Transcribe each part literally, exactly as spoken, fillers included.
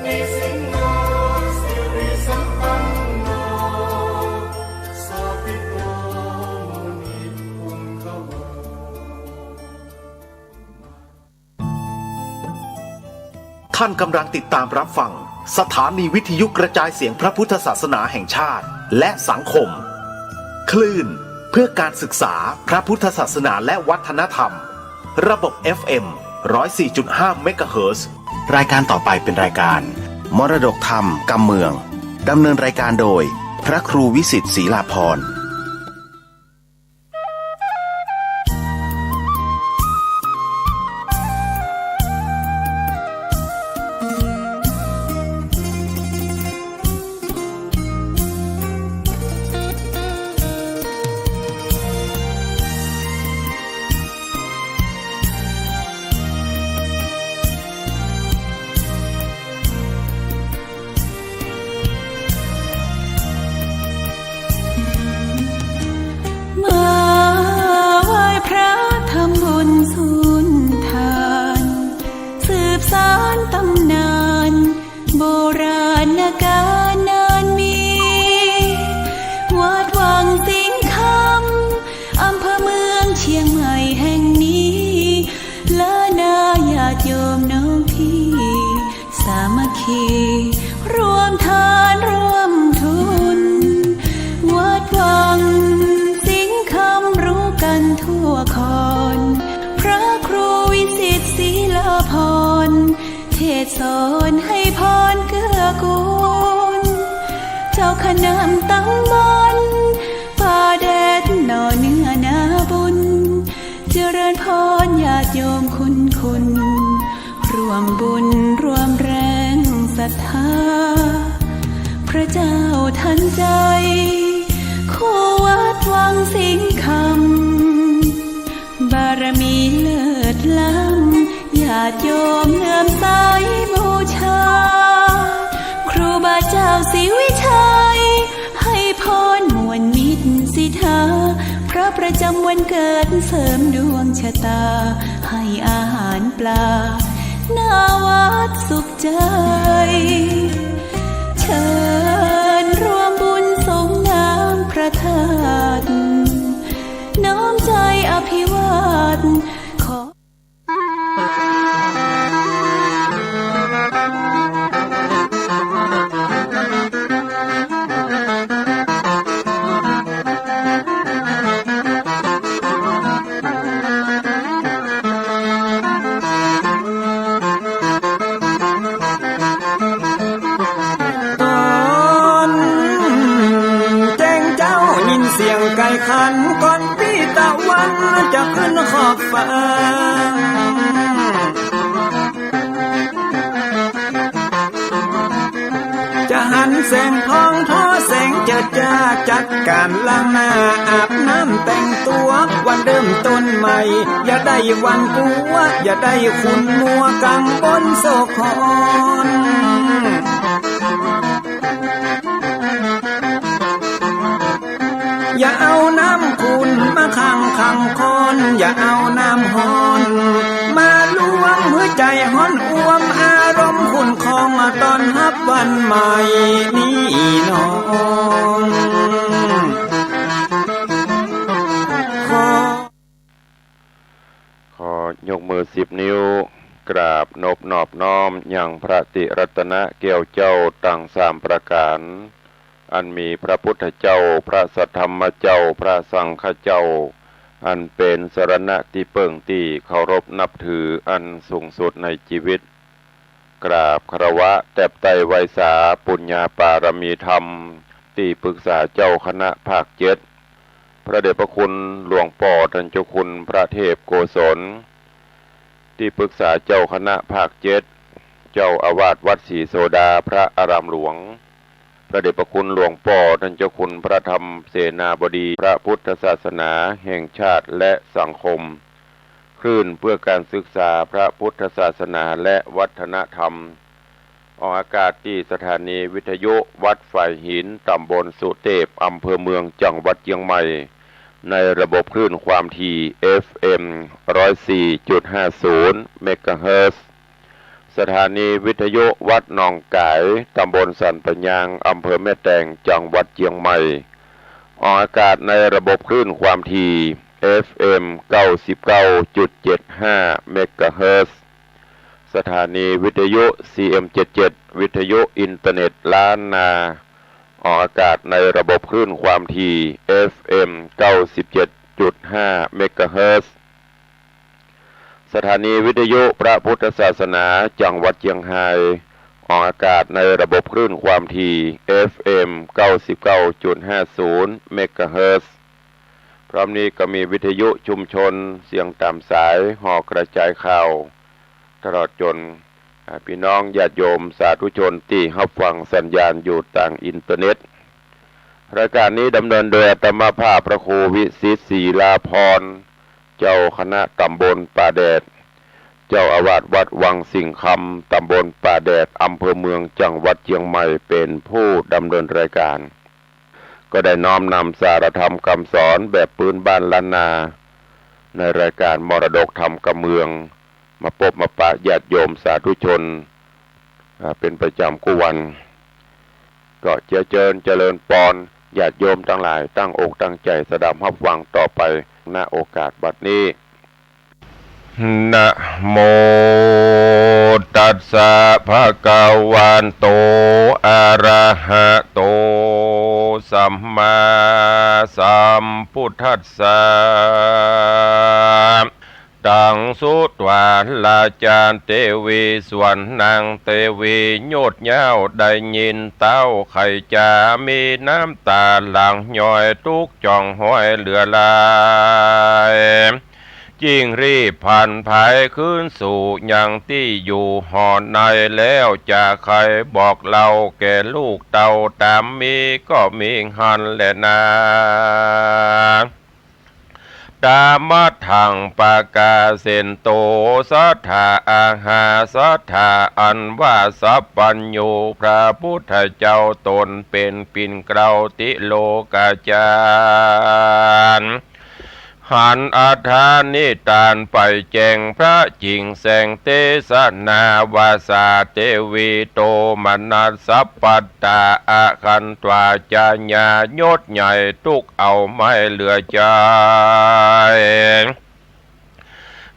ท่านกำลังติดตามรับฟังสถานีวิทยุกระจายเสียงพระพุทธศาสนาแห่งชาติและสังคม คลื่นเพื่อการศึกษาพระพุทธศาสนาและวัฒนธรรม ระบบ เอฟ เอ็ม ร้อยสี่จุดห้า เมกะเฮิรตซ์ รายการต่อไปเป็นรายการมรดกธรรมกำเมือง ดำเนินรายการโดยพระครูวิสิทธิ์ ศรีลาภรณ์ มาไหว้พระทำบุญสุนทาน สืบสานตำนาน โบราณกาลนานมี วัดวังสิงห์คำ อำเภอเมืองเชียงใหม่แห่งนี้ และนาญาติโยมน้องพี่ สามัคคี ร่วมทานร่วมทุน วัดวังสิงห์คำรู้กันทั่วคอน พระครูวิสิทธิ์ ศรีลาภรณ์ เทศน์สอนให้พรเกื้อกูล เจ้าคณะตำบลป่าแดดหน่อเนื้อนาบุญ เจริญพรญาติโยมคุณคุณ ร่วมบุญร่วมแรงศรัทธา พระเจ้าทันใจ คู่วัดวังสิงห์คำ บารมีเลิศล้ำ ญาติโยมเลื่อมใสบูชา ครูบาเจ้าศรีวิชัย ให้พรม่วนมิตรสิทธา พระประจำวันเกิดเสริมดวงชะตา ให้อาหารปลา หน้าวัดสุขใจ เชิญร่วมบุญสรงน้ำพระธาตุ น้อมใจอภิวาท ขอ ต๋อนแจ้งเจ๊ายินเสียงไก่ขัน ก่อนปี้ตะวันจะขึ้นขอบฟ้า จะหันแสงทองทอแสงเจิดจ้า จัดก๋านล้างหน้าอาบน้ำแต่งตั๋ว วันเริ่มต้นใหม่ อย่าได้หวั่นกลัว อย่าได้ขุ่นมัวกังวลโศกหอน อย่าเอาน้ำขุ่นมาขังขังคอน อย่าเอาน้ำฮ้อนมาลวง หื้อใจ๋ฮ้อนอ่วม อารมณ์ขุ่นคอง มาต้อนฮับวันใหม่นี้น้อง ขอ ขอยกมือสิบนิ้ว กราบนบนอบน้อมยังพระติรัตนแก้วเจ้าตังสามประก๋าน อันมีพระพุทธเจ้า พระสัทธรรมเจ้า พระสังฆเจ้า อันเป๋นสรณะตี้เปิ้งตี้เคารพนับถืออันสูงสุดในจีวิต กราบคารวะแตบไต้ไหว้สาปุญญาปารมีธรรม ตี้ปรึกษาเจ้าคณะภาคเจ็ด พระเดชพระคุณหลวงป้อต้านเจ้าคุณพระเทพโกศล ตี้ปรึกษาเจ้าคณะภาคเจ็ด เจ้าอาวาสวัดศรีโสดาพระอารามหลวง พระเดชพระคุณหลวงป้อต้านเจ้าคุณพระธรรมเสนาบดี พระพุทธศาสนาแห่งชาติและสังคม คลื่นเพื่อการศึกษาพระพุทธศาสนาและวัฒนธรรม ออกอากาศตี้สถานีวิทยุวัดฝายหิน ตำบลสุเตพ อำเภอเมือง จังหวัดเจียงใหม่ ในระบบคลื่นความถี่ เอฟเอ็ม ร้อยสี่จุดห้าศูนย์ เมกะเฮิรตซ์ สถานีวิทยุวัดหนองก๋าย ตำบลสันป่ายยาง อำเภอแม่แตง จังหวัดเจียงใหม่ ออกอากาศในระบบคลื่นความถี่ เอฟเอ็ม เก้าสิบเก้าจุดเจ็ดห้า เมกะเฮิรตซ์ สถานีวิทยุ ซีเอ็มเจ็ดเจ็ด วิทยุอินเทอร์เน็ตล้านนา ออกอากาศในระบบคลื่นความถี่ เอฟเอ็ม เก้าสิบเจ็ดจุดห้า เมกะเฮิรตซ์ สถานีวิทยุพระพุทธศาสนาจังหวัดเจียงฮาย ออกอากาศในระบบคลื่นความถี่ เอฟเอ็ม เก้าสิบเก้าจุดห้าศูนย์ เมกะเฮิรตซ์ พร้อมนี้ก็มีวิทยุชุมชน เสียงต๋ามสาย หอกระจายข่าว ตลอดจ๋น อ่า ปี้น้องญาติโยมสาธุชนตี้ฮับฟังสัญญาณอยู่ตางอินเทอร์เน็ต รายก๋านนี้ดำเนินโดยอาตมาภาพพระครูวิสิทธิ์ ศิลาภรณ์ เจ้าคณะตำบลป่าแดด เจ้าอาวาสวัดวังสิงห์คำ ตำบลป่าแดด อำเภอเมือง จังหวัดเจียงใหม่ เป๋นผู้ดำเนินรายก๋าน ก็ได้น้อมนำสาระธรรมกำสอนแบบปื๊นบ้านล้านนา ในรายก๋านมรดกธรรมกำเมือง มาปบมาปะญาติโยมสาธุชน อ่า เป๋นประจ๋ำกู้วัน ก็เจียเจิญเจริญปอน ญาติโยมตังหลายตั้งอกตั้งใจ๋สดับฮับฟังต่อไป ณ โอกาสบัดนี้ นะโม ตัสสะ ภะคะวะโต อะระหะโต สัมมาสัมพุทธัสสะ ตัง สุตวา ราชาเตวี ส่วนนางเตวียศเย้าได้ยินเต้า ใค่จะมีน้ำต๋าหลั่งย้อยตุ๊กจ่องห้อยเหลือหลาย จึงรีบผลันไพรคืนสู่ยังตี้อยู่หอใน แล้วจะใค่บอกเล่าแก่ลูกเต้าต๋ามมีก็มีหั้นแลนา ตามัตถัง ปะกาเสนโต สัตถาอาหา สัตถาอันว่าสัพพัญญู พระพุทธเจ้าต๋นเป๋นปิ่นเกล้าติโลกาจารย์ หันอัฏฐานิตานไปแจ้ง พระจิ่งแสงเตสนา วาสาเตวี โตมนัสสัพพัตตา อะคันตวา จะยา ยศใหญ่ตุ๊กเอาไม่เหลือใจ๋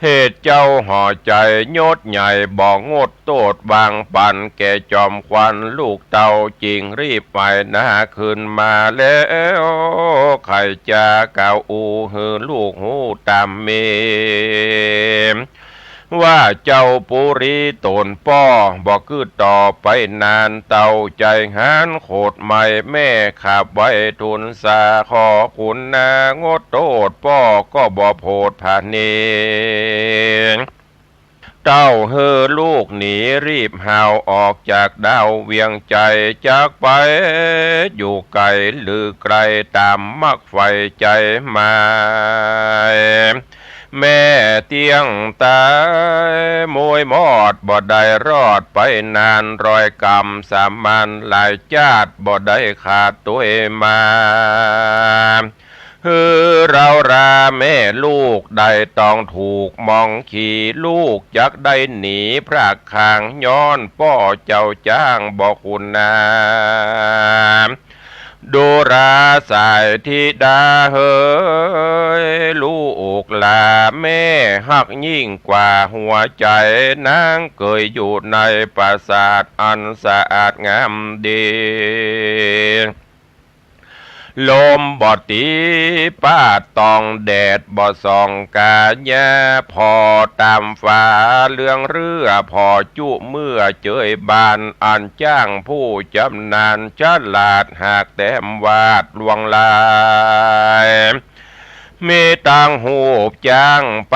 เหตุเจ้าห่อใจ๋ยศใหญ่บ่งดโต้ษ วางปั๋นแก่จอมขวัญลูกเต้า จึงรีบไหว้หน้าขึ้นมาแล้ว ใค่จะกล่าวอู้หื้อลูกฮู้ต๋ามมี ว่าเจ้าปุรีต๋นป้อบ่กึ๊ดต่อไปนาน เต้าใจ๋หันโขดไหม้แม่ขับไว้ทูลสา ขอขุนนางดโต้ษป้อก็บ่โผดผะเน เต้าหื้อลูกหนีรีบฮาวออกจากดาวเวียงใจ๋ จักไปอยู่ไก๋หรือใก้ต๋ามมักใฝ่ใจ๋หมาย แม่เตี้ยงต๋ายมวยมอดบ่ได้รอดไปนาน ร้อยก๋ำสามมันหลายจาติบ่ได้ขาดตวยมา หื้อเฮาราแม่ลูกได้ต้องถูกมองขี ลูกจักได้หนีพรากคาง ย้อนป้อเจ้าจ้างบ่ขุนนา ดูราสายธิดาเหย ลูกหล่าแม่ฮักยิ่งกว่าหัวใจ๋ นางเกยอยู่ในปราสาทอันสะอาดงามดี ลมบ่ตีปาดต้องแดดบ่ส่องก๋าหญ้า ผ่อต๋ามฝาเหลืองเรือ ผ่อจุเมื่อเจยบาน อันจ้างผู้จำนาญฉลาดหากแต้มวาดลวงลาย มีตังฮูปจ๊างไป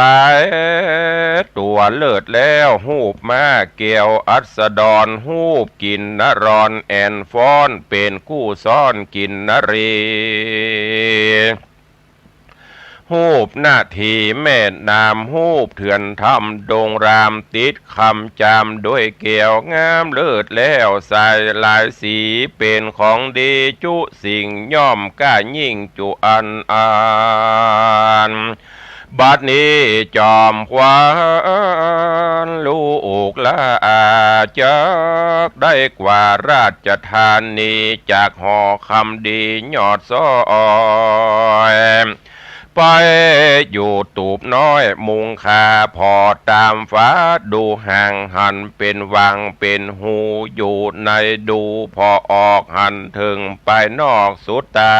ตั๋วเลิศแล้ว ฮูปม้าแก้วอัสดร ฮูปกินนรอนแอ่นฟ้อน เป๋นกู้ซ้อนกินนรี ฮูปนาทีแม่น้ำ ฮูปเถื่อนถ้ำดงราม ติดคำจามด้วยแก้วงามเลิศแล้ว ใส่หลายสีเป๋นของดี จุสิ่งย่อมกล้ายิ่งจุอันอัน บัดนี้จอมขวัญลูกหล้า จักได้กว่าราชธานี จากหอคำดียอดซอย ไปอยู่ตูบน้อยมุงคา ผ่อต๋ามฟ้าดูห่าง หันเป๋นวังเป๋นฮูอยู่ใน ดูผ่อออกหันเถิงปายนอกสุดต๋า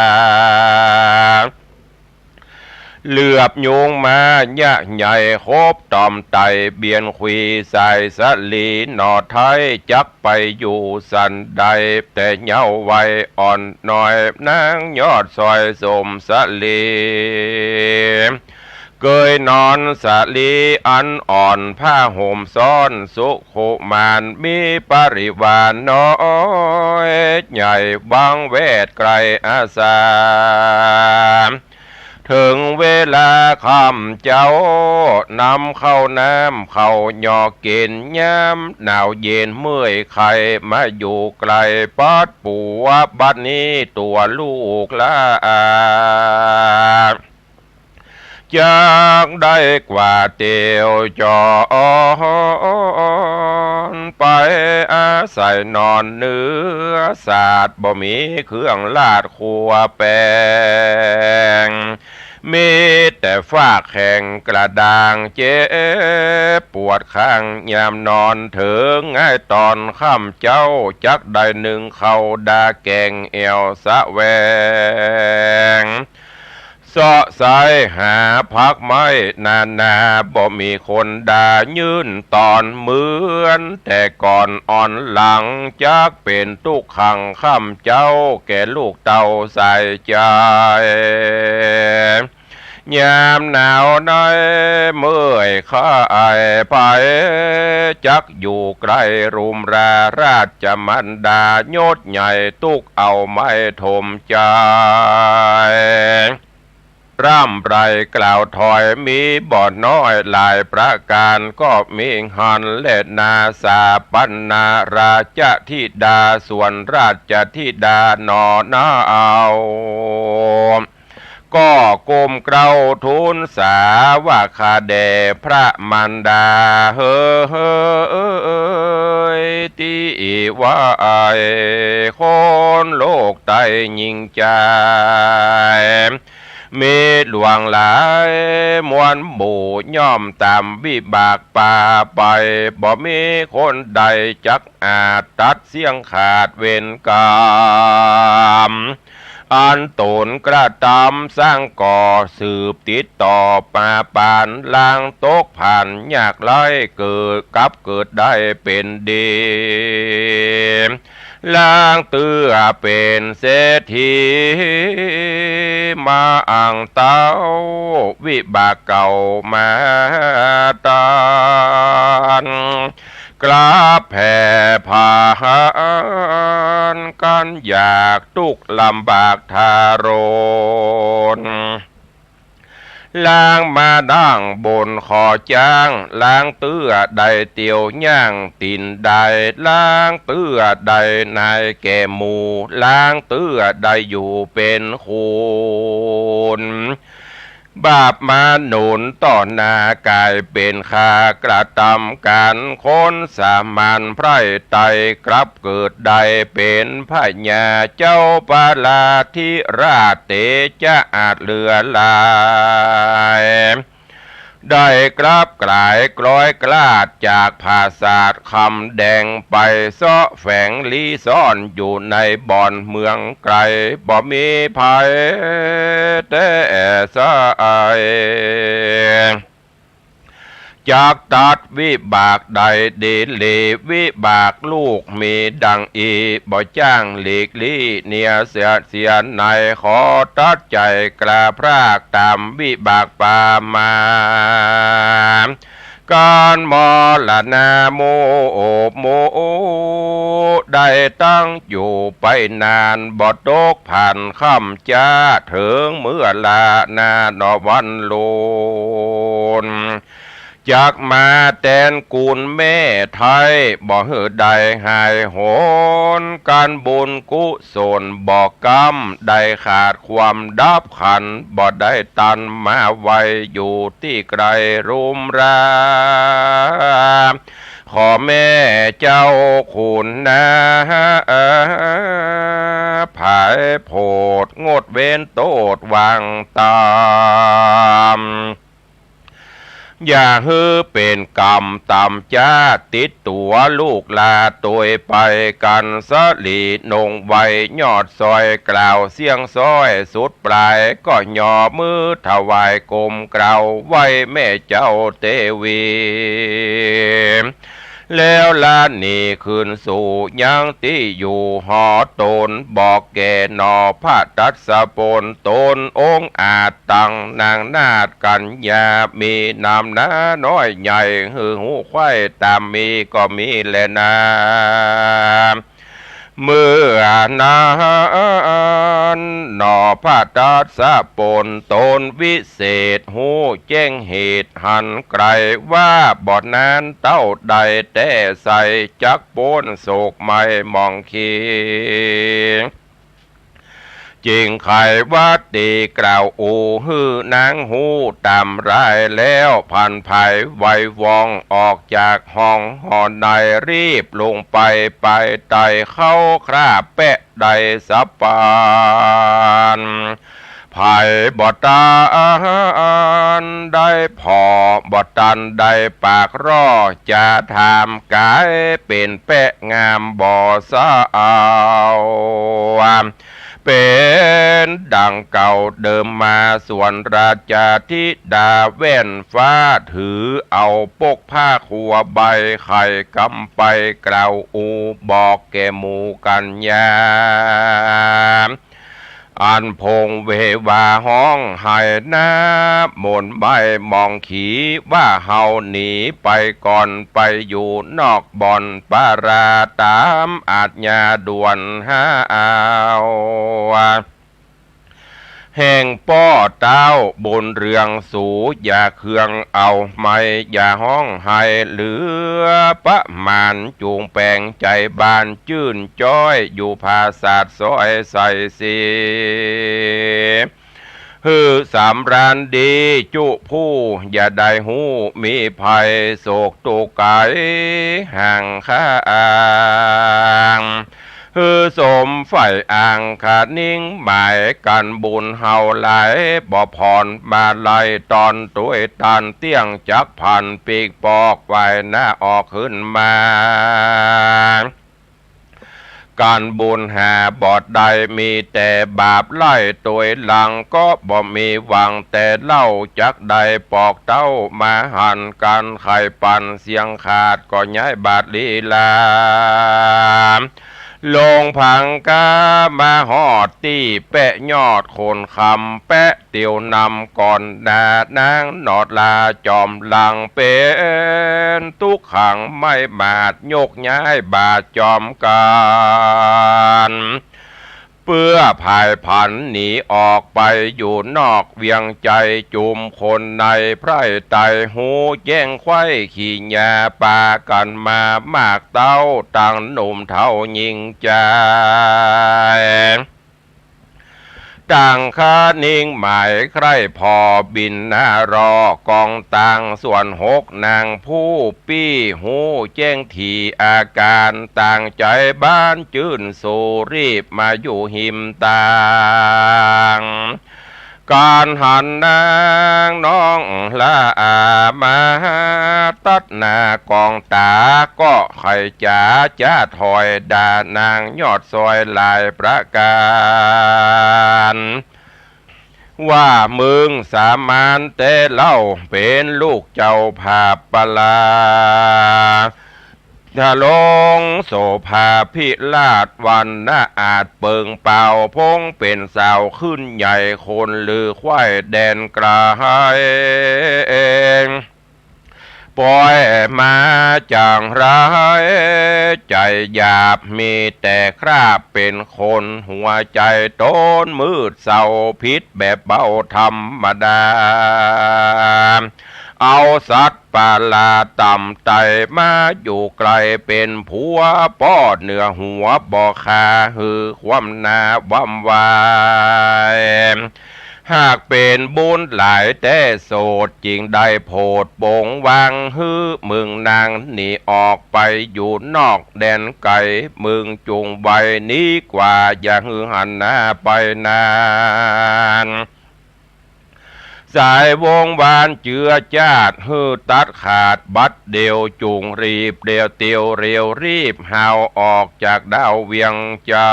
เหลือบยุงมาเยียะใหญ่ คบต๋อมไต่เบียนขวี สายสะหลีหน่อไท้ จักไปอยู่สันใด แต่เยาว์วัยอ่อนน้อย นางยอดซอยสมสะหลี เกยหนอนสะหลีอันอ่อน ผ้าห่มซ้อนสุขุมาน มีปริวารน้อยใหญ่ บังแวดไกลอาสา เถิงเวลาค่ำเจ๊า นำข้าวน้ำข้าวยอกิ๋น ยามหนาวเย็นเมื่อยไข้ มาอยู่ใก้ป๊อดปั๋ว บัดนี้ตั๋วลูกหล้า จักได้กว่าเตียวจร ไปอาศัยนอนเนื้อสาด บ่มีเครื่องลาดครัวแป๋ง มีแต่ฟากแข็งกระด้าง เจ็บปวดข้างยามนอน เถิงไอ้ต๋อนค่ำเจ๊า จักได้นึ่งข้าวดาแก๋ง แอ่วแสวง เซาะไส้หาผักไม้นานา บ่มีคนดายื่นต๋อน เหมือนแต่ก่อนอ่อนหลัง จักเป๋นตุ๊กขังค่ำเจ๊า แก่ลูกเต้าสายใจ๋ ยามหนาวในเมื่อยไข้ ไผจักอยู่ใก้รุมรา ราชมารดายศใหญ่ ตุ๊กเอาไม้ถมใจ๋ ร่ำไรกล่าวถอย มีบ่น้อยหลายประก๋าน ก็มีหั้นแลนา สาปัณณราชธิดา ส่วนราชธิดาหน่อนาเอา ก็ก้มเกล้าทูลสาว่า ข้าแด่พระมารดาเหย ตี้ว่าไอ้คนโลกไต้ยิ่งใจ๋ มีหลวงหลายมวลหมู่ ย่อมต๋ามวิบากปาไป บ่มีคนใดจักอาจตัดเสี้ยงขาดเวรก๋รรม อันต๋นกระตำสร้างก่อ สืบติดต่อมาปาน ลางตกผ่านยากไร้ เกิดกลับเกิดได้เป๋นดี ลางเตื้อเป๋นเศรษฐี มาอั้งเต้าวิบากเก่ามาต้าน กลับแผ่ผลาญกั๋นอยาก ตุ๊กข์ลำบากทารุณ ลางมาดั้งบนขอจ๊าง ลางเตื้อได้เตียวย่างตี๋นได้ ลางเตื้อได้นายแก่หมู่ ลางเตื้อได้อยู่เป๋นขุน บาปมาหนุนต่อหน้ากายเป๋นข้ากระตำก๋าน คนสามัญไพร่ไตร่กลับเกิดได้เป๋นพญา เจ้าปาลาธิราชเตจะอาจเหลือหลาย ได้กลับก๋ายกลอยกลาดจากผาสาทคำแดงไป เซาะแฝงลี้ซ่อนอยู่ในบ่อนเมืองไกล บ่มีใผแต๊สาย จักตัดวิบากได้ดีหลี วิบากลูกมีดังอี้ บ่จ้างหลีกลี้เนียเสีย เสียไหน ขอตัดใจ๋กล้าพรากต๋ามวิบากปามา ก๋านมรณาโมโอบโม ได้ตั้งอยู่ไปนาน บ่ตกผ่านค่ำจ๊า เถิงเมื่อลานาหนอวันลุน จักมาแตนกุนแม่ไท้ บ่หื้อได้หายหน ก๋านบุญกุศลบ่ก้ำ ได้ขาดความดับขัน บ่ได้ตันมาไว อยู่ตี้ไกลลุ่มรา ขอแม่เจ้าขุนนะ ผายโผดงดเว้นโต้ษวางต๋าม อย่าหื้อเป๋นก๋รรมต๋ามจ๊า ติดตั๋วลูกหลานตวยไป กั๋นสะหลีนงไวยอดซอย กล่าวเสี้ยงซ้อยสุดปลาย ก็ยอมือถวายก้มเกล้าไหว้แม่เจ้าเตวี แล้วละหนีคืนสู่ยังตี้อยู่หอต๋น บอกแก่หน่อพระทัศปนต๋นองอาจ ตังนางนาฏกัญญา มีนามนาน้อยใหญ่ หื้อฮู้ใค่ต๋ามมีก็มีแลนา เมื่อนั้นหน่อพระทัศปนต๋นวิเศษ ฮู้แจ้งเหตุหันไกล ว่าบ่นานเต้าใดแต๊ไส้ จักป๊นโศกไหม้หมองขี จึงไขวัตติกล่าวอู้ หื้อนางฮู้ต๋ามรายแล้ว ผันผายไหวว่องออกจากห้องหอใน รีบลงไปปายใต้ เข้าคราบแปะได้สะปาน ไผบ่ตันได้ผ่อ บ่ตันได้ปากร่อ จะถามก๋ายเป๋นแปะงามบ่สะเอา เป๋นดังเก่าเดิมมา ส่วนราชธิดาแว่นฟ้า ถือเอาปกผ้าคัวใบ ไขกำไปกล่าวอู้ บอกแก่หมู่กัญญา อันพงเววาฮ้องไห้หน้ามนต์ไหม้หมองขี ว่าเฮาหนีไปก่อน ไปอยู่นอกบ่อนปารา ต๋ามอาชญาด่วนหาเอา แห่งป้อเต้าบุญเรืองสู อย่าเคืองเอาไหม้ อย่าฮ้องไห้เหลือประมาณ จุ่งแป๋งใจ๋บานจื้นจ้อย อยู่ผาสาทซ้อยใส่สี หื้อสำราญดีจุผู้ อย่าได้ฮู้มีภัย โศกตุ๊กข์ไก๋ห่างคาง หื้อสมใฝ่อ้างคะนิ่งหมาย ก๋านบุญเฮาหลาย บ่ผ่อนมาลัยต๋อนตวยตัน เตี้ยงจักผันปีกปอก ไหว้หน้าออกขึ้นมา ก๋านบุญหาบ่ได้ มีแต่บาปไล่ตวยหลัง ก็บ่มีหวังแต่เล่า จักได้ปอกเต้ามาหัน ก๋านไข่ปั่นเสียงขาด ก็ย้ายบาดลีลา ลงผังกามาฮอดตี้แปะยอดโคนคำ แปะเตียวนำก่อนหน้านางหนอดลา จอมหลังเป๋นตุ๊กขังไม้หมาด ยกย้ายบาดจอมกั๋น เปื้อผายผันหนีออกไปอยู่นอกเวียงไจ้ จุมคนในไพร่ไต่ฮู้แจ้งไขว้ขีญา ปากั๋นมามากเต้า ตังหนุ่มเฒ่าญิงจาย ต่างคะนิ่งหมายใคร่ผ่อ บิณฑบาตกองตาง ส่วนหกนางผู้ปี้ฮู้แจ้งถี่อาก๋าน ต่างใจ๋บานจื้นสูรีบมาอยู่ฮิมตาง ก๋านหันนางน้องละอามาตัดหน้ากองต๋า ก็ใค่จ๋าจ๊าถอยด่านางยอดซอยหลายประก๋าน ว่ามึงสามานแต๊เล่า เป๋นลูกเจ้าผาปลา ทะลงโสภาพิราช วรรณะอาจเปิงเปล่า พงเป๋นสาวขึ้นใหญ่ คนลือไขว้แดนไก๋ ปอยมาจางไร ใจ๋หยาบมีแต่คราบเป๋นคน หัวใจ๋ตนมืดเศร้าผิดแบบเบาธรรมดา เอาสัตว์ประหลาดต่ำไต่มาอยู่ใก้ เป๋นผัวป้อเหนือหัว บ่ฆ่าหื้อความหน้าว่ำวาย หากเป๋นบุญหลายแต๊โสด จึงได้โผดโป๋งวางหื้อมึงนางหนีออกไปอยู่นอกแดนไก๋ มึงจุ่งไวหนีกว่า อย่าหื้อหันหน้าไปนาน สายวงศ์วานเจื้อจาด หื้อตัดขาดบัดเดี่ยว จุ่งรีบเดี่ยวเตียวเร็วรีบ ฮาวออกจากดาวเวียงจั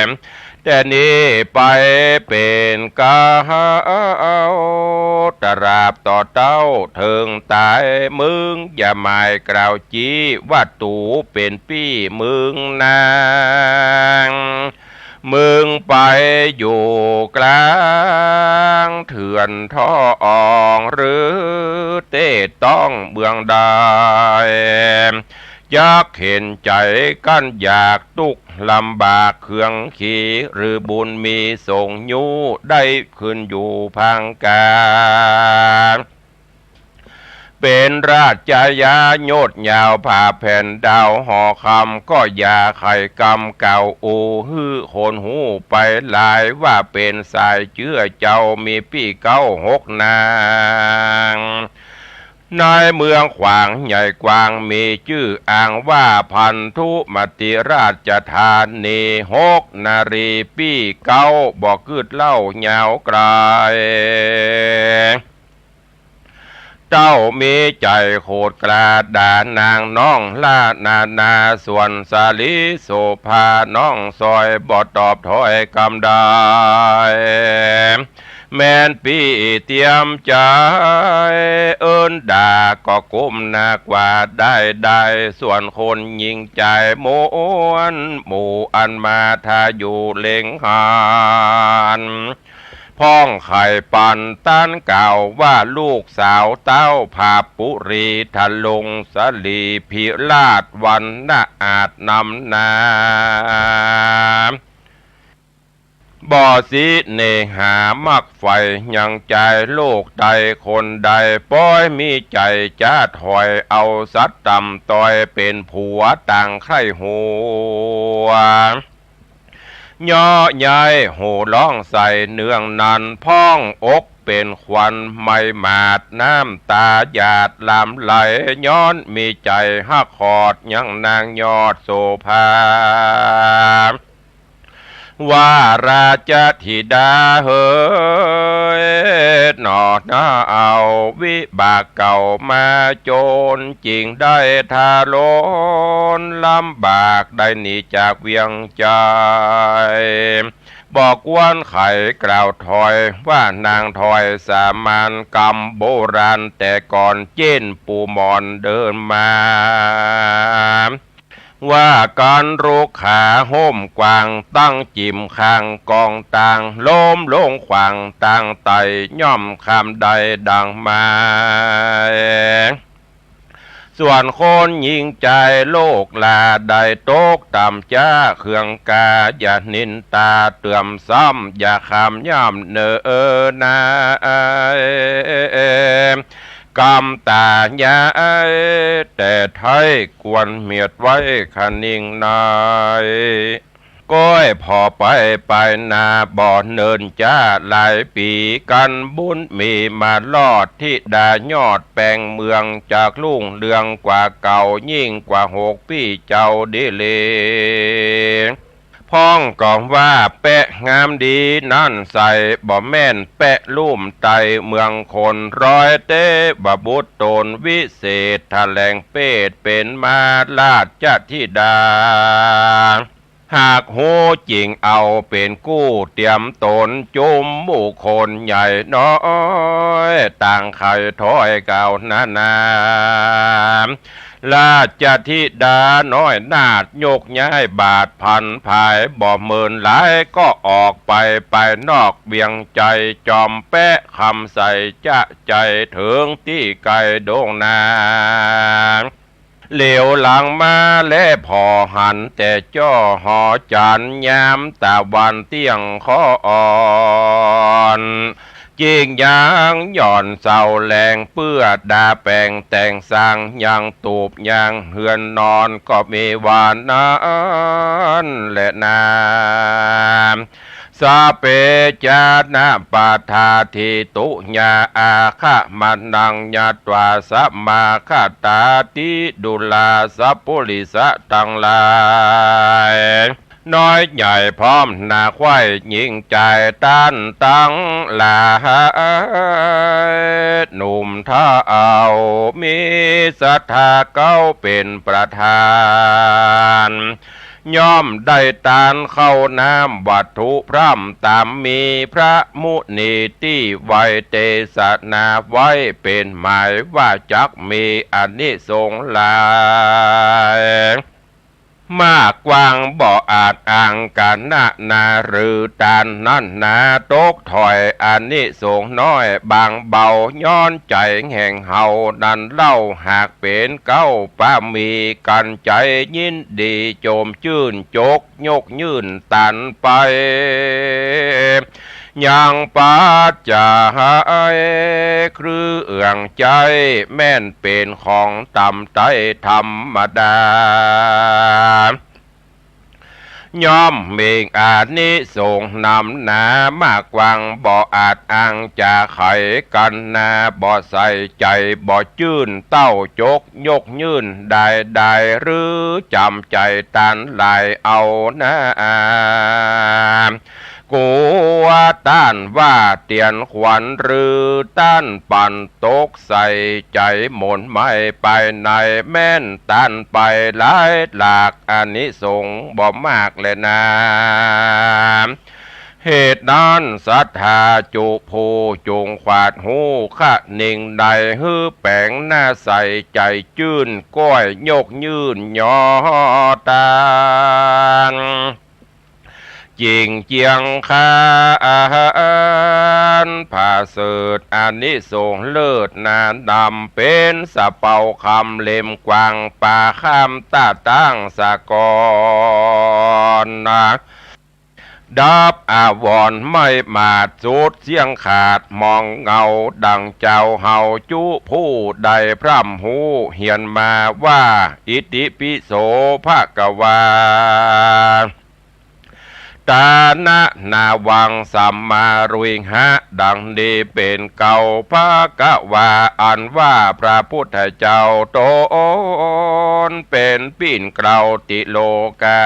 นทน์ แต่นี้ไปเป๋นเก๊า ตราบต่อเต้าเถิงต๋าย มึงอย่าหมายกล่าวจี้ ว่าตั๋วเป๋นปี้มึงนาง มึงไปอยู่กลางเถื่อนทอง หรือเต๊ต้องเมืองใด จักเข็ญใจ๋กั้นอยาก ตุ๊กข์ลำบากเคืองขี หรือบุญมีส่งยู้ ได้ขึ้นอยู่พังกา เป๋นราชยาโยชน์ยาว ผ่าแผ่นดาวหอคำ ก็อย่าไขกำกล่าวอู้ หื้อคนฮู้ไปหลาย ว่าเป๋นสายเจื้อเจ้า มีปี้เก๊าหกนาง ในเมืองขวางใหญ่กว้าง มีจื้ออ้างว่า พันธุมติราชธานี หกนารีปี้เก๊า บ่กึ๊ดเล่ายาวไก๋ เต้ามีใจ๋โขดกล้า ด่านางน้องล้านานา ส่วนสาลีโสภาน้องซอย บ่ตอบถ้อยกำใด แม่นปี้เตียมใจ๋ เอิ้นด่าก็ก้มหน้ากว่าได้ได้ ส่วนคนหญิงใจ๋มวลหมู่ อันมาถ้าอยู่เล็งหัน พ่องใค่ปันต้านกล่าวว่า ลูกสาวเต้าผาปุรี ทะลงสลีพิราช วรรณะอาจนำหน้า บ่สิเนหามักใฝ่ยังใจ๋ โลกใดคนใด ป้อยมีใจ๋จะถอย เอาสัตว์ต่ำต้อย เป๋นผัวต่างใคร่หวง เยาะเย้ยโห่ร้องใส่เนืองนั้น พ่องอกเป๋นควันไหม้หมาด น้ำตาหยาดหลั่งไหล ย้อนมีใจ๋ฮักขอดยังนางยอดโสภา ว่าราชธิดาเหย หนอหน้าเอาวิบากเก่ามาจน จึงได้ทารุณลำบาก ได้หนีจากเวียงจันทน์ บ่ควรใค่กล่าวถอย ว่านางถอยสามัญ กำโบราณแต่ก่อน เจ้นปู่หมอนเดินมา ว่ากั๋นลุกขาห้มกว้าง ตั้งจิ่มข้างกองตาง ล้มลงขว้างตางไต่ ย่อมคำได้ดังหมาย ส่วนคนหญิงใจ๋โลกลา ได้ตกต่ำจ๊าเคืองกา อย่านินตาเตื่อมซ้ำ อย่าคำย่ำเนอนา กำตายายแต่ไท้ ควรเมียดไว้คะนิงใน ก้อยผ่อไปไปนา บ่เนินจ๊าหลายปี๋ กั๋นบุญมีมารอด ธิดายอดแปงเมือง จักรุ่งเรืองกว่าเก่า ยิ่งกว่าหกปี้เจ้าดีหลี พ่องก็ว่าแป๊ะงามดีนั้นใส่ บ่แม่นแป๊ะลุ่มไต่เมืองคน ร้อยเตวบุตรต๋นวิเศษ แถลงเปศเป๋นมาราชธิดา หากฮู้จริงเอาเป๋นกู้ เตรียมต๋นจุมหมู่คนใหญ่น้อย ต่างใค่ถ้อยกล่าวนานา ราชธิดาน้อยนาฏ ยกย้ายบาทผันผาย บ่เมินหลายก็ออกไป ไปนอกเวียงจันทน์ จอมแป๊ะคำใส่จะใจ๋ เถิงตี้ไก๋โด่งนา เหลียวหลังมาแลผ่อหัน แต่จ้อหอจันทน์ ยามตะวันเตี้ยงค่อน จิ่งยังหย่อนเสาแหลงเปื้อดาแป๋งแต่งสร้างยังตูบยังเฮือนนอนก็มีว่านั้นแลนา สัพเพ จนะ ปัฏฐา ทิฏฐิตุ ยา อาคะมะนัง ญาตวา สมาคตา ติดูรา สัพปุริสะตังหลาย น้อยใหญ่พร้อมนาใคว่ ญิงจายต้านตังหลาย หนุ่มเฒ่า มีศรัทธาเก๊าเป๋นประธาน ย่อมได้ตานข้าวน้ำวัตถุพร่ำต๋ามมี พระมุนีตี้ไวยเตสนาไว้เป๋นหมายว่าจักมีอานิสงส์หลาย มากกว้างบ่อาจอ้างกั๋นนานา หรือตานนั้นนา ตกถ้อยอานิสงส์น้อยบางเบา ย้อนใจ๋แห่งเฮานั้นเล่า หากเป๋นเก๊าปามีกั๋น ใจ๋ยินดีโจมจื้น จกยกยื่นตานไป ยังปัจจัยเครื่องใจ๊ แม่นเป๋นของต่ำต้อยธรรมดา ย่อมมีอานิสงส์หนำหนามากกว้างบ่อาจอ้างจะไขกั๋นนา บ่ใส่ใจ๋บ่จื้นเต้าจกยกยื่นได้ได้ หรือจ๋ำใจ๋ตานหลายเอานา กั๋วต้านว่าเตียนขวัญ หรือต้านปันตกใส่ใจ๋หม่นไหม้ไปใน แม่นต้านไปหลายหลาก อานิสงส์บ่มากแลนา เหตุนั้นศรัทธาจุผู้จุ่งขวาดฮู้คะนิงใด หื้อแป๋งหน้าใสใจ๋จื้น ก้อยยกยื่นยอตาน จิ่งเจียงคานผาเสริฐ อานิสงส์เลิศนานำ เป๋นสะเปาคำเล็มกว้าง ป่าข้ามต้าตั้งสะกอนนา ดับอาวรณ์ไม้หมาด สุดเสี้ยงขาดมองเงา ดังเจ้าเฮาจุผู้ได้พร่ำฮู้เฮียนมาว่า อิติปิโสภะคะวา ตานะนาวังสัมมาริหะ ดังนี้เป๋นเก้าภะคะวา อันว่าพระพุทธเจ้าต๋นเป๋นปิ้นเกล้าติโลกา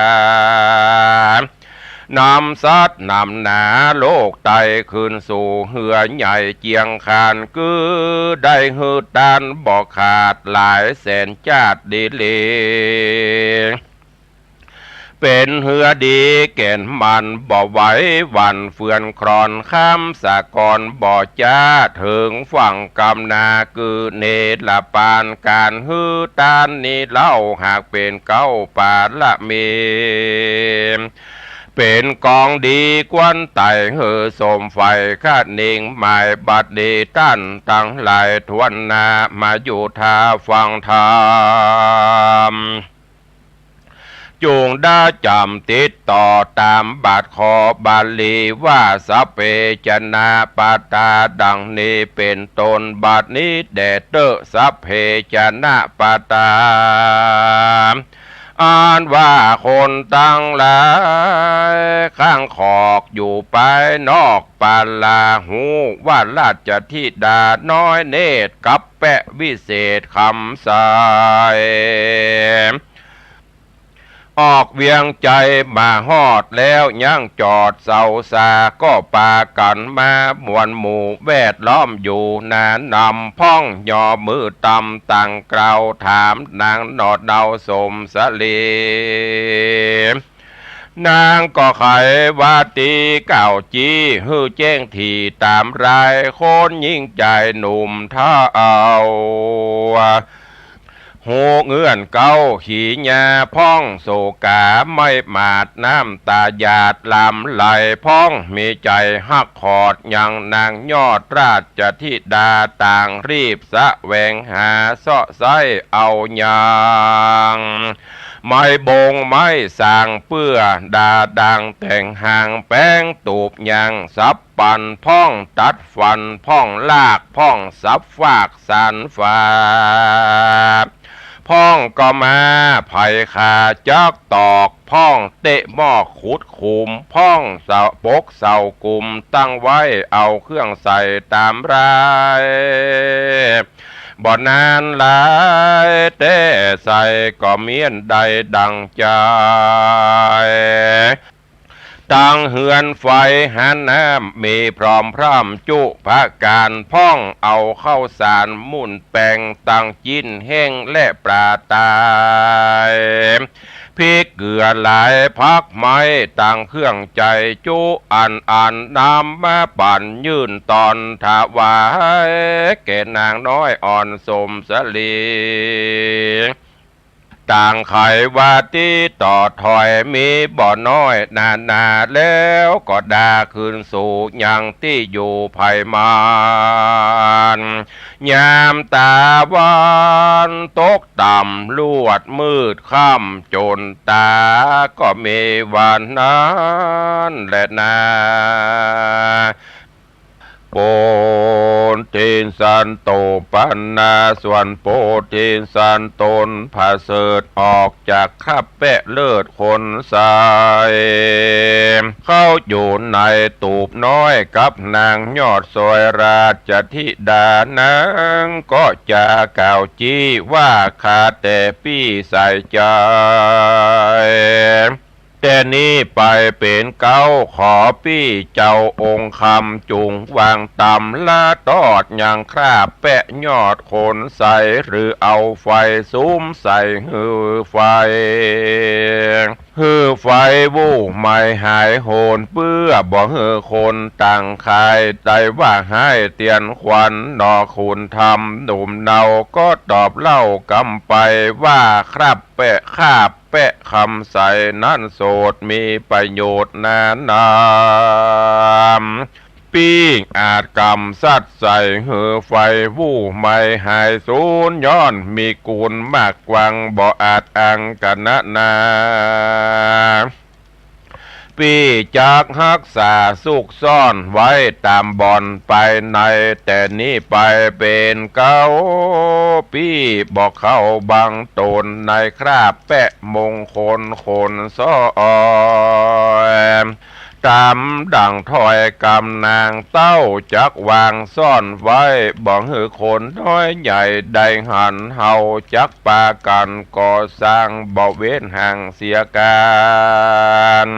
นำสัตว์นำหนาโลกไต้ขึ้นสู่เฮือใหญ่เจียงคาน คือได้หื้อตานบ่ขาดหลายแสนจ๊าติดีหลี เป๋นเฮือดีแก่นมั่นบ่ไหวหวั่นเฟือนคลอน ข้ามสะกอนบ่จ๊าเถิงฝั่งกำนา คือเนรปานก๋านหื้อตานนี้เล่า หากเป๋นเก้าปารมี เป๋นกองดีควรไต่หื้อสมใฝ่ คะนิงหมายบัดนี้ต้านตังหลายถ้วนหน้า มาอยู่ท่าฟังธรรม จุ่งได้จ๋ำติดต่อต๋ามบาทคอบาลีว่า สัพเพ จนะ ปัตตา ดังนี้เป๋นต้น บัดนี้แด่เต๊อะ สัพเพ จนะ ปัตตา อันว่าคนตังหลายข้างขอกอยู่ภายนอก ปาลาฮู้ว่าราชธิดาน้อยเนตรกับแปะวิเศษคำใส ออกเวียงชัยมาฮอดแล้วยังจอดเสาสา ก็ปากั๋นมามวลหมู่แวดล้อมอยู่หนานำ พ่องยอมือตำตังกล่าวถามนางหนอดเนาสมสลี นางก็ไขว่าตี้กล่าวจี้หื้อแจ้งถี่ต๋ามราย คนญิงจายหนุ่มเฒ่า ฮู้เงื่อนเก๊าขีญาพ่องโศกา ไม้หมาดน้ำต๋าหยาดหลั่งไหล พ่องมีใจ๋ฮักขอดยังนางยอดราชธิดา ต่างรีบแสวงหาเซาะไซ้เอายัง ไม้บงไม้สร้างเปื้อดาดังแต่งหางแป๋งตูบหยังสับปันพ่องตัดฟันพ่องลากพ่องสับฟากสานฝา พ่องก็มาไผขาจักตอก พ่องเตะหม้อขุดขุม พ่องเสาปกเสากุมตั้งไว้เอาเครื่องใส่ต๋ามราย บ่นานหลายแต๊ใส่ก็เมี้ยนได้ดั่งใจ๋ ตังเฮือนไฟหันน้ำมีพร้อมพร่ำจุประก๋าน พ่องเอาข้าวสารมุ่นแป๋งตังจิ๊นแห้งและป๋าต๋าย พริกเกลือหลายผักไม้ตังเครื่องใจ๋จุอันอันนำมาปั๋นยื่นตอนถวายแก่นางน้อยอ่อนสมสลี ต่างไขว่าตี้ต่อถอยมีบ่น้อยนานา แล้วก็ดาคืนสู่ยังตี้อยู่ไผมัน ยามต๋าวันตกต่ำลวดมืดค่ำจ๋นต๋า ก็มีวันนั้นแลนา โพธิสันโตปนา ส่วนโพธิสันต๋นผะเสริฐออกจากคราบแป๊เลิศคนใส เข้าอยู่ในตูบน้อยกับนางยอดซอยราชธิดา นางก็จะกล่าวจี้ว่า ข้าแต่ปี้ใสใจ๋ แต่นี้ไปเป๋นเก๊า ขอปี้เจ้าองค์คำจุ่งวางต๋ำละตอดยังคราบแป๊ยอดคนใส หรือเอาไฟสุมใส่หื้อไฟ หื้อไฟวู้ไหม้หายโหน เปื้อบ่หื้อคนต่างข่ายได้ว่าฮ้ายเตียนขวัญ หนอขุนธรรมหนุ่มเนาก็ตอบเล่ากำไปว่า คราบแป๊ คราบแป๊คำใสนั้นโสษมีประโยชน์นานา ปี้อาจกำสัตย์ใส่หื้อไฟวู้ไหม้หายสูญ ย้อนมีกูลมากกว้างบ่อาจอังกะนะนา ปี้จักฮักษาซุกซ่อนไว้ต๋ามบ่อนไปใน แต่นี้ไปเป๋นเก๊า ปี้บ่เข้าบังต๋นในคราบแป๊มงคลคนซ้อย ต๋ามดั่งถ้อยกำนางเต้าจักวางซ่อนไว้ บ่หื้อคนน้อยใหญ่ได้หัน เฮาจักปากั๋นก่อสร้างบ่เว้นห่างเสียกาล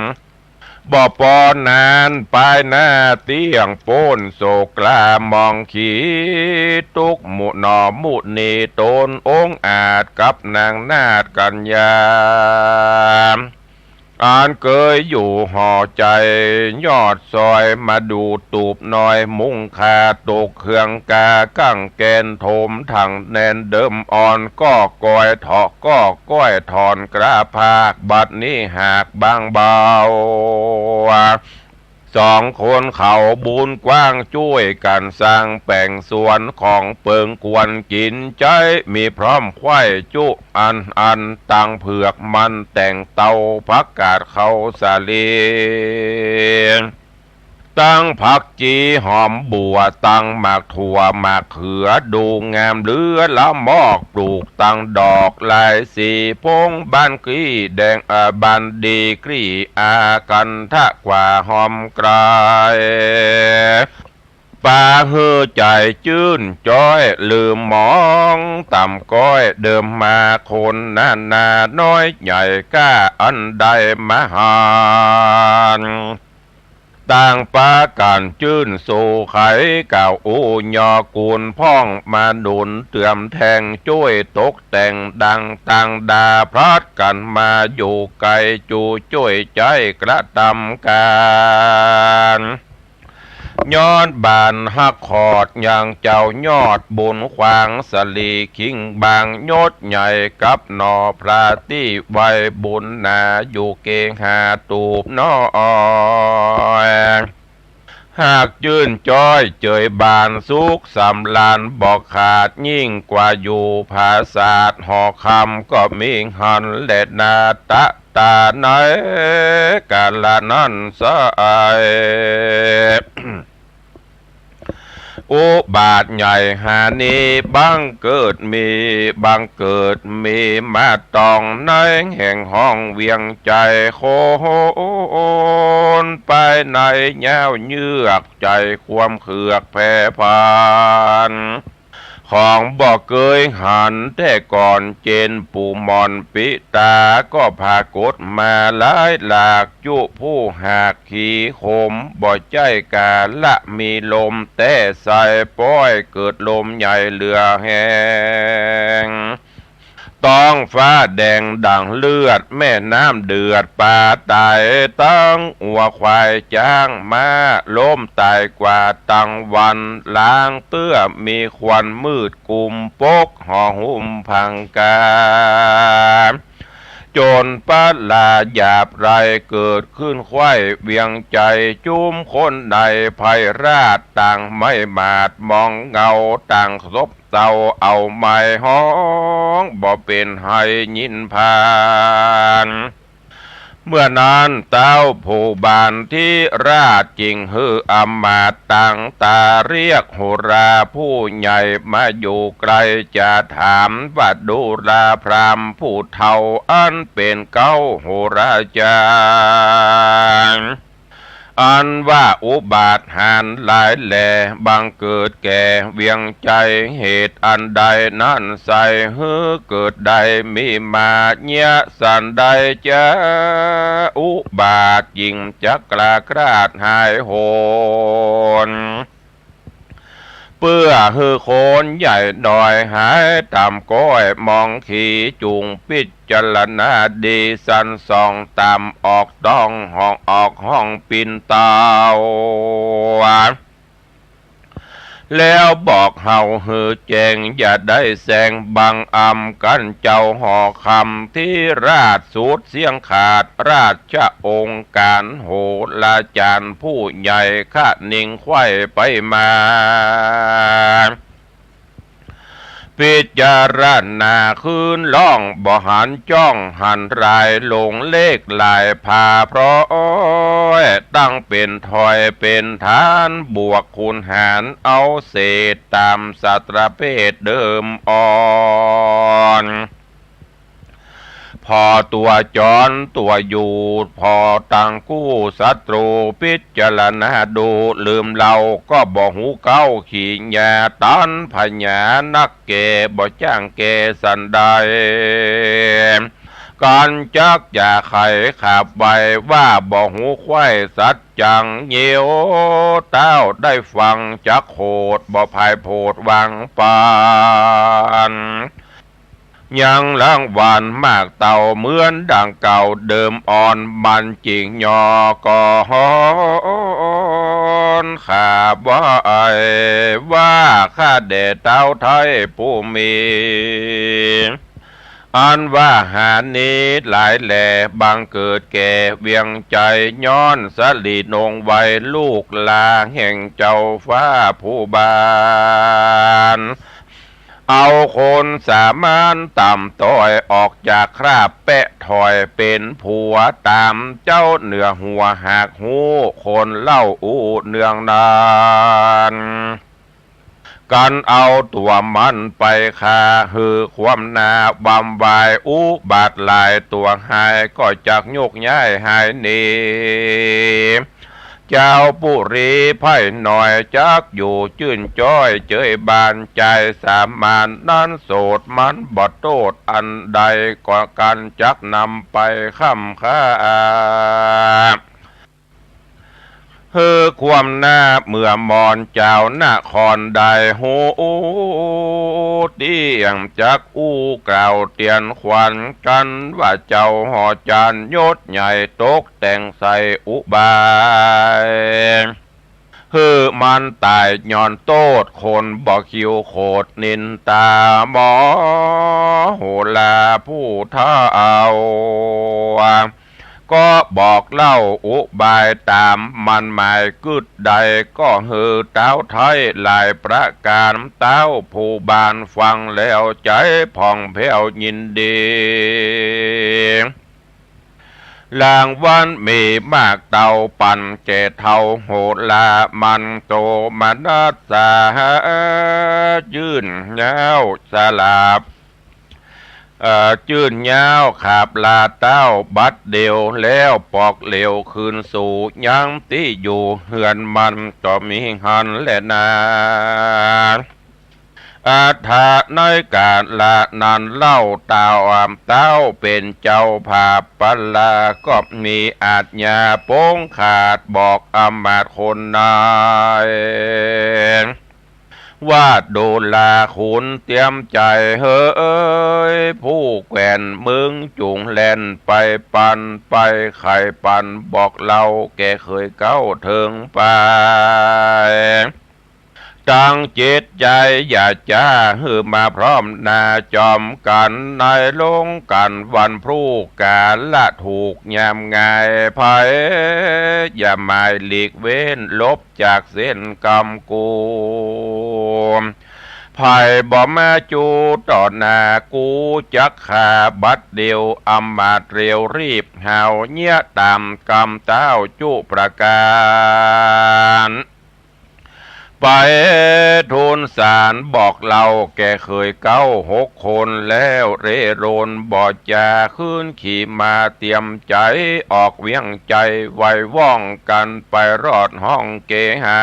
บ่ปอนั้นปายหน้าเตี้ยงป๊นโศกกล้ามองขี ตุ๊กข์มุหนอมุนีต๋นองอาจกับนางนาฏกัญญา อันเกยอยู่หอใจ๋ยอดซอยมาดูตูบน้อย มุ่งค่าตกเครื่องกากั้งแกนถมถังแนนเดิมอ่อน ก็กอยเถาะก็ก้อยถอนกระพาก บัดนี้หากบางเบา สองคนเขาบุญกว้างจ้วยกั๋นสร้างแป๋งสวนของเปิงควรกิ๋นใจ๊ มีพร้อมไขว้จุอันอัน ตังเผือกมันแตงเตา ผักกาดข้าวสาลี ตังผักจีหอมบั่ว ตังหมากถั่วหมากเขือ ดูงามเหลือละมอก ปลูกตังดอกหลายสี พงบ้านกลี้แดง อ่า บ้านดีกลี้อากันทะกว่าหอมไกล ปาหื้อใจ๋จื้นจ้อย ลืมหมองต่ำก้อย เดิมมาคนนานา น้อยใหญ่ก้าอันใดมาหัน ต่างปากั๋นจื้นสู่ไข กล่าวอู้ยอกูลพ่องมาหนุนเติมแทง จ้วยตกแต่งดังตังดา พลัดกั๋นมาอยู่ไกล จูจ้วยใจ๊กระตำก๋าน ย้อนบานฮักขอดยังเจ้ายอดบุญขวางสลีคิงบาง ยศใหญ่กับหน่อพระตี้ไว้บุญหนา อยู่เกหาตูบน้อย ห หากจื้นจ้อยเจยบานสุขสำราญบ่ขาด ยิ่งกว่าอยู่ผาสาทหอคำก็มีหั้นแลนา ตะตาในกาละนั้นไส้ อุบาทใหญ่หานี้บังเกิดมี บังเกิดมีมาตองในแห่งห้องเวียงใจ๋ คนไปในยาวเยือกใจ๋ความเคือกแผ่พัน ของบ่เกยหันแต่ก่อน เจนปู่หม่อนปิตาก็ผากฏมาหลายหลาก จุผู้หากขีขม บ่ใจ้กาละมีลมแต๊ไส้ ป้อยเกิดลมใหญ่เหลือแฮง ต๊องฟ้าแดงดั่งเลือด แม่น้ำเดือดปลาต๋าย ตึงวัวควายจ๊างม้า ล้มต๋ายกว่าตังวัน ลางเตื้อมีควันมืดกุม ปกหอหุ้มพังกา จนปลาหยาบไร้เกิดขึ้นไขว้เวียงใจ๋ จุมคนในภัยราชต่างไม่หมาด มองเงาต่างซบเซา เอาไม้ฮ้องบ่เป๋นไห้ยินผ่าน เมื่อนั้นเต้าผู้บานธิราช จึงหื้ออำมาตย์ต่างต๋า เรียกโหราผู้ใหญ่มาอยู่ใก้ จะถามว่าดูราพราหมณ์ผู้เฒ่า อันเป๋นเก๊าโหราจ๋ารย์ อันว่าอุบาทหาญหลายแล บังเกิดแก่เวียงใจ๋ เหตุอันใดนั้นไส้ หื้อเกิดได้มีมา เยียะสันใดจะอุบาท จึงจักกล้าคลาดหายโหน เปื้อหื้อคนใหญ่น้อยหายต่ำก้อยมองขี จุ่งปิจารณาดีสันส่องต๋ามออกต้องห้องออกห้องปิ่นเต๋า แล้วบอกเฮาหื้อแจ้ง อย่าได้แสงบังอำกั๋น เจ้าหอคำธิราชสุดเสี้ยงขาด ราชองค์ก๋านโหราจ๋ารย์ผู้ใหญ่ คะนิงไขว้ไปมา ปิจารณาคืนล่อง บ่หันจ้องหันราย หลงเลขหลายพาเพราะอ้อย ตั้งเป๋นถอยเป๋นฐาน บวกคูณหารเอาเศษ ต๋ามสัตว์ประเภทเดิมอ่อน ผ่อตั๋วจรตั๋วอยู่ ผ่อตังกู้ศัตรู ปิจารณาดูลืมเล่า ก็บ่ฮู้เก๊าขี้หญ้า ตันผญานักแก่ บ่จ้างแก่สันใด กั๋นจักจะไขขับไว้ ว่าบ่ฮู้ไขว้สัจจัง เยียวเต้าได้ฟังจักโขด บ่พ่ายโผดวางปาน ยังรางวัลมากเต้าเหมือนดังเก่าเดิมอ่อน มันจึงยอก่อนขาบไหว้ว่า ข้าแด่เต้าไทยผู้มี อันว่าหานี้หลายแล บังเกิดแก่เวียงใจ๋ ย้อนสลีนงไว้ลูกหลานแห่งเจ้าฟ้าผู้บาน เอาคนสามัญต่ำต้อย ออกจากคราบแปะถอย เป๋นผัวต๋ามเจ้าเหนือหัว หากฮู้คนเล่าอู้เนืองนั้น กั๋นเอาตั๋วมันไปฆ่า หื้อความหน้าบำวาย อุบาทหลายตั๋วหาย ก็จักโยกย้ายหายหนี เจ้าปุรีไพร่น้อย จักอยู่จื้นจ้อยเจยบาน จายสามัญนั้นโสด มันบ่โต้ษอันใด ก็กั๋นจักนำไปค้ำค่า หื้อความหน้าเมื่อมอนเจ้านครได้ฮู้ เตี้ยงจักอู้กล่าวเตียนขวัญกั๋น ว่าเจ้าหอจ๋ารย์ยศใหญ่ตกแต่งใส่อุบาย หื้อมันต๋ายย้อนโต้ษ คนบ่คิวโขดนินตาหมอโหราผู้เฒ่า ก็บอกเล่าอุบายต๋ามมันหมายกึ๊ดใด ก็หื้อเต้าถ้อยหลายประก๋าน เต้าผู้บ่านฟังแล้วใจ๋ผ่องแผ้วยินดี รางวัลมีมากเต้าปั๋นแก่เฒ่าโหรา มันโตมนัสสา จื้นเย้าสลาบ เอ่อ จื้นเย้าขาบลาเต้าบัดเดี่ยว แล้วปอกเหลวคืนสู่ยังตี้อยู่เฮือนมัน ก็มีหั้นแลนา อัฏฐะ ในกาละนั้นเล่า เต้า เต้าเป๋นเจ้าผาบปลา ก็มีอาชญาปงขาด บอกอำมาตย์คนนาย ว่า ดูราขุนเตรียมใจ๋เหย ผู้แคว่นเมืองจุ่งแล่นไปปัน ไปไขปันบอกเล่าแก่เขยเก๊าเถิงไป ตั้งจิตใจ๋อย่าจ๊า หื้อมาพร้อมหน้าจอมกั๋น ในโฮงกั๋นวันพรุ่ง กาละถูกยามง่าย ใผอย่าหมายหลีกเว้น หลบจากเส้นกำกู ใผบ่มาจู้ต่อหน้ากู จักฆ่าบัดเดี่ยว อำมาตย์เร็วรีบหาว เยียะต๋ามกำเต้าจุประก๋าน ไปทูลสารบอกเล่าแก่เขยเก๊าหกคน แล้วเร่ร่อนบ่จ๋า คืนขี่ม้าเตรียมใจ๋ ออกเวียงใจ๋ไวว่องกั๋น ไปรอดห้องเกหา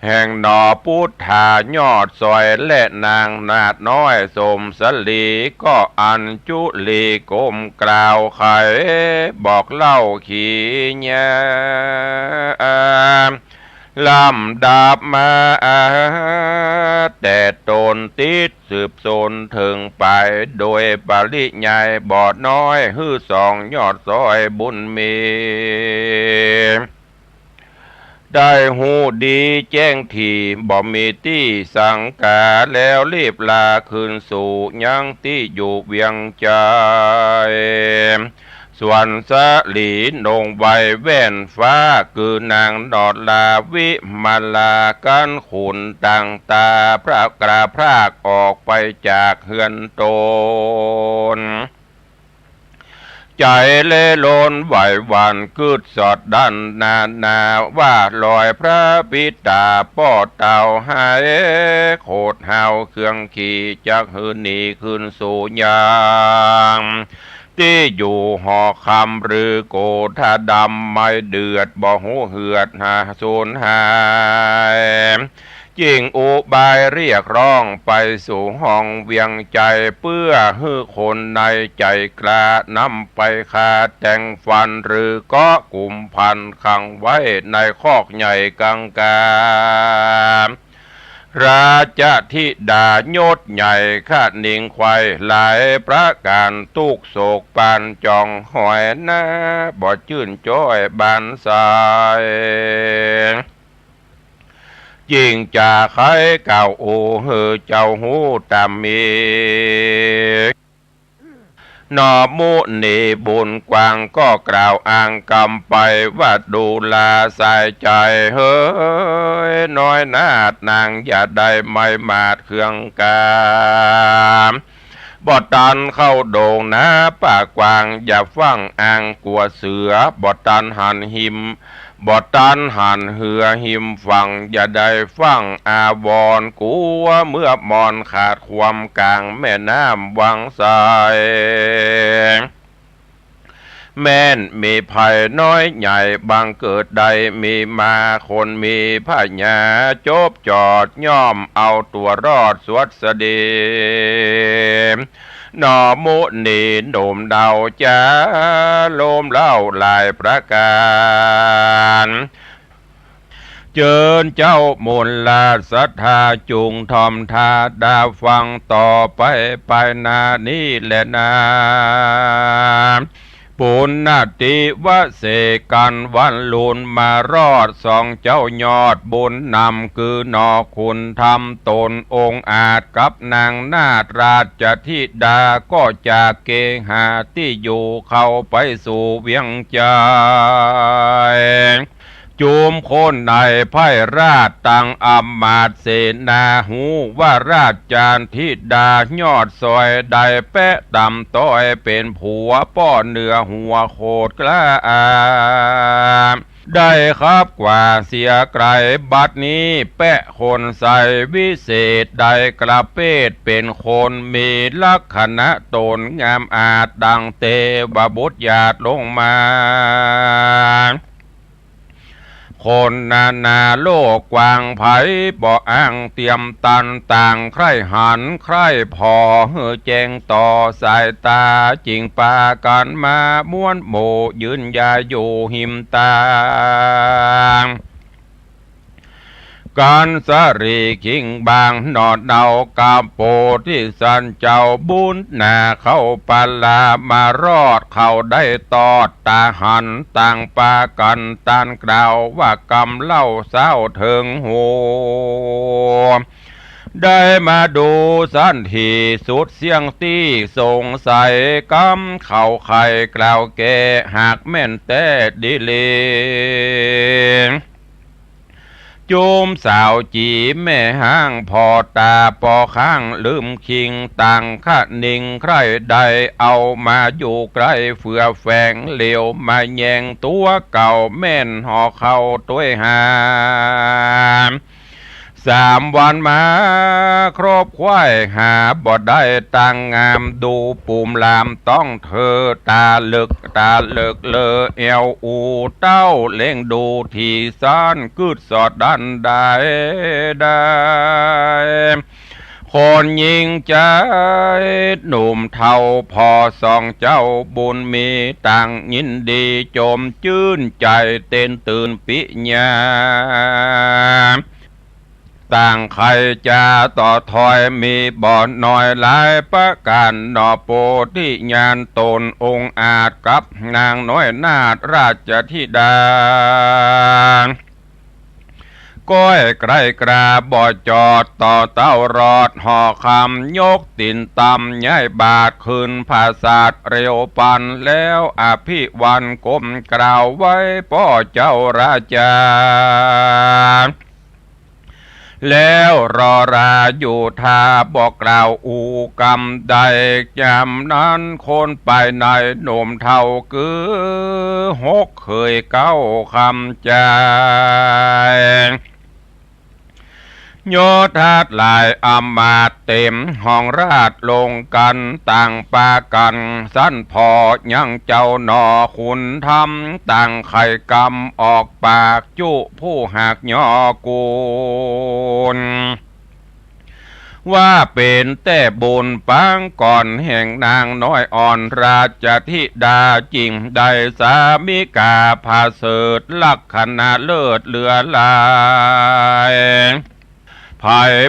แห่งหน่อปุทธายอดซอย และนางนาฏน้อยสมสลี ก็อัญจุลีก้มกล่าวไขบอกเล่าขีญา ลำดับมา แต่ต้นติดสืบสนเถิงปลาย โดยปริยายบ่น้อย หื้อสองยอดซอยบุญมี ได้ฮู้ดีแจ้งถี่ บ่มีตี้สังกา แล้วรีบลาคืนสู่ยังตี้อยู่เวียงใจ๋ ส่วนสลีนงไวแว่นฟ้า คือนางนอดลาวิมาลา กั๋นขุนต่างต๋า พระกระพรากออกไปจากเฮือนตน ใจ๋เล่นลนไหวหวั่น กึ๊ดสอดดั้นนานา ว่าลอยพระปิตาป้อเต้าหาย โขดหาวเครื่องขี่ จักหื้อหนีคืนสู่ยัง ตี้อยู่หอคำหรือโกธาดำ ไม่เดือดบ่ฮู้เหือดหาสูญหาย จิ่งอุบายเรียกร้องไปสู่ห้องเวียงใจ๋ เปื้อหื้อคนในใจ๋กล้านำไปฆ่าแต่งฟัน หรือเกาะกุมพันขังไว้ในคอกใหญ่กังกา ราชธิดายศใหญ่คะนิงไขว่หลายประก๋าน ตุ๊กโศกปานจ่องหอยหน้า บ่จื้นจ้อยบานสาย จิ่งจะไขกล่าวโอหื้อเจ้าฮู้ต๋ามอีก หน่อมุนีบุญกว้างก็กล่าวอ้างกำไปว่า ดูราสายใจ๋เหย น้อยนาฏนางอย่าได้ไม้หมาดเครื่องกา บ่ตันเข้าดงนาป่ากว้าง อย่าฟั่งอ้างกั๋วเสือ บ่ตันหันหิม บ่ตันหันเฮือหิมฝั่ง อย่าได้ฟั่งอาวรณ์กั๋ว เมื่อมอนขาดความก๋างแม่น้ำวังไส แม้นมีภัยน้อยใหญ่ บังเกิดได้มีมา คนมีผญาจบจอด ย่อมเอาตั๋วรอดสวัสดี หน่อมุนีหนุ่มเดาจ๋า โลมเล่าหลายประก๋าน เจิญเจ้ามูลราชศรัทธา จุ่งถ่อมท่าดาฟังต่อไป ไปหน้านี้แลนา ป ปุณณติวเสกกัณฑ์วันลุนมารอด สองเจ้ายอดบุญนำ คือหน่อขุนธรรมต๋นองอาจ กับนางนาฏราชธิดา ก็จากเกหาตี้อยู่ เข้าไปสู่เวียงจันทน์ จุมคนในไพร่ราชตังอำมาตย์เสนา ฮู้ว่าราชธิดายอดซอยได้แปะต๋ำต้อย เป๋นผัวป้อเหนือหัวโขดกล้า ได้ขับกว่าเสียไกล บัดนี้แปะคนใสวิเศษ ได้กระเปศเป๋นคน มีลักษณะต๋นงามอาจ ดังเตวบุตรหยาดลงมา คนนานาโลกกว้าง ใผบ่อ้างเตียมตัน ต่างใคร่หันใคร่ผ่อ หื้อแจ้งต่อสายต๋า จึงปากั๋นมาม้วนหมู่ ยืนยายอยู่หิมตาง กัณฑ์สะหลีขิงบาง หน่อเนากับโพธิสัตว์เจ้าบุญนา เข้าปลามารอด เขาได้ตอดต๋าหัน ต่างปากั๋นตานกล่าวว่า กำเล่าเซ้าเถิงโห ได้มาดูสันติสุดเสี้ยงตี้สงสัย กำเขาใค่กล่าวแก้ หากแม่นแต๊ดีหลี จุมสาวจี๋แม่ฮ้างผ่อต๋าปอข้าง ลืมคิงต่างคะนิงใคร่ ได้เอามาอยู่ใก้เฟื่อแฝง เหลียวมาแยงตั๋วเก่า แม่นห่อเข้าตวยหา สามวันมาครบไขว้หาบ่ได้ ตางามดูปูมลามต้องเธอ ต๋าเลิกต๋าเลิกเลอ แอ่วอู้เต้าเล็งดู ตี้สันกึ๊ดสอดดันได้ ได้ คนยิ่งใจ๋หนุ่มเฒ่าผ่อสองเจ้าบุญมี ต่างยินดีจมจื้นใจ๋ เต้นตื่นปิญญา ต่างใค่จะต่อถอย มีบ่น้อยหลายประก๋าน หน่อโพธิญาณต๋นองอาจ กับนางน้อยนาฏราชธิดา ก้อยไกลกราบ่จอด ต่อเต้ารอดห่อคำ ยกตี๋นต่ำย้ายบาทขึ้นผาสาท เร็วปันแล้วอภิวันก้มกราบไหว้ป้อเจ้าราชา แล้วรอราอยู่ท่าบ่กล่าวอู้กำใด ยามนั้นคนไปในหนุ่มเฒ่า คือหกเขยเก้าคำจาย ยศทัดหลายอำมาตย์เต๋มห้องราชลงกั๋น ต่างปากั๋นสันผ่อยังเจ้าหน่อขุนธรรม ต่างใค่กำออกปากจุผู้หากย่อกูล ว่าเป๋นแต๊บุญปางก่อนแห่งนางน้อยอ่อนราชธิดา จึงได้สามิกาผาเสริฐลักษณะเลิศเหลือหลาย ใผ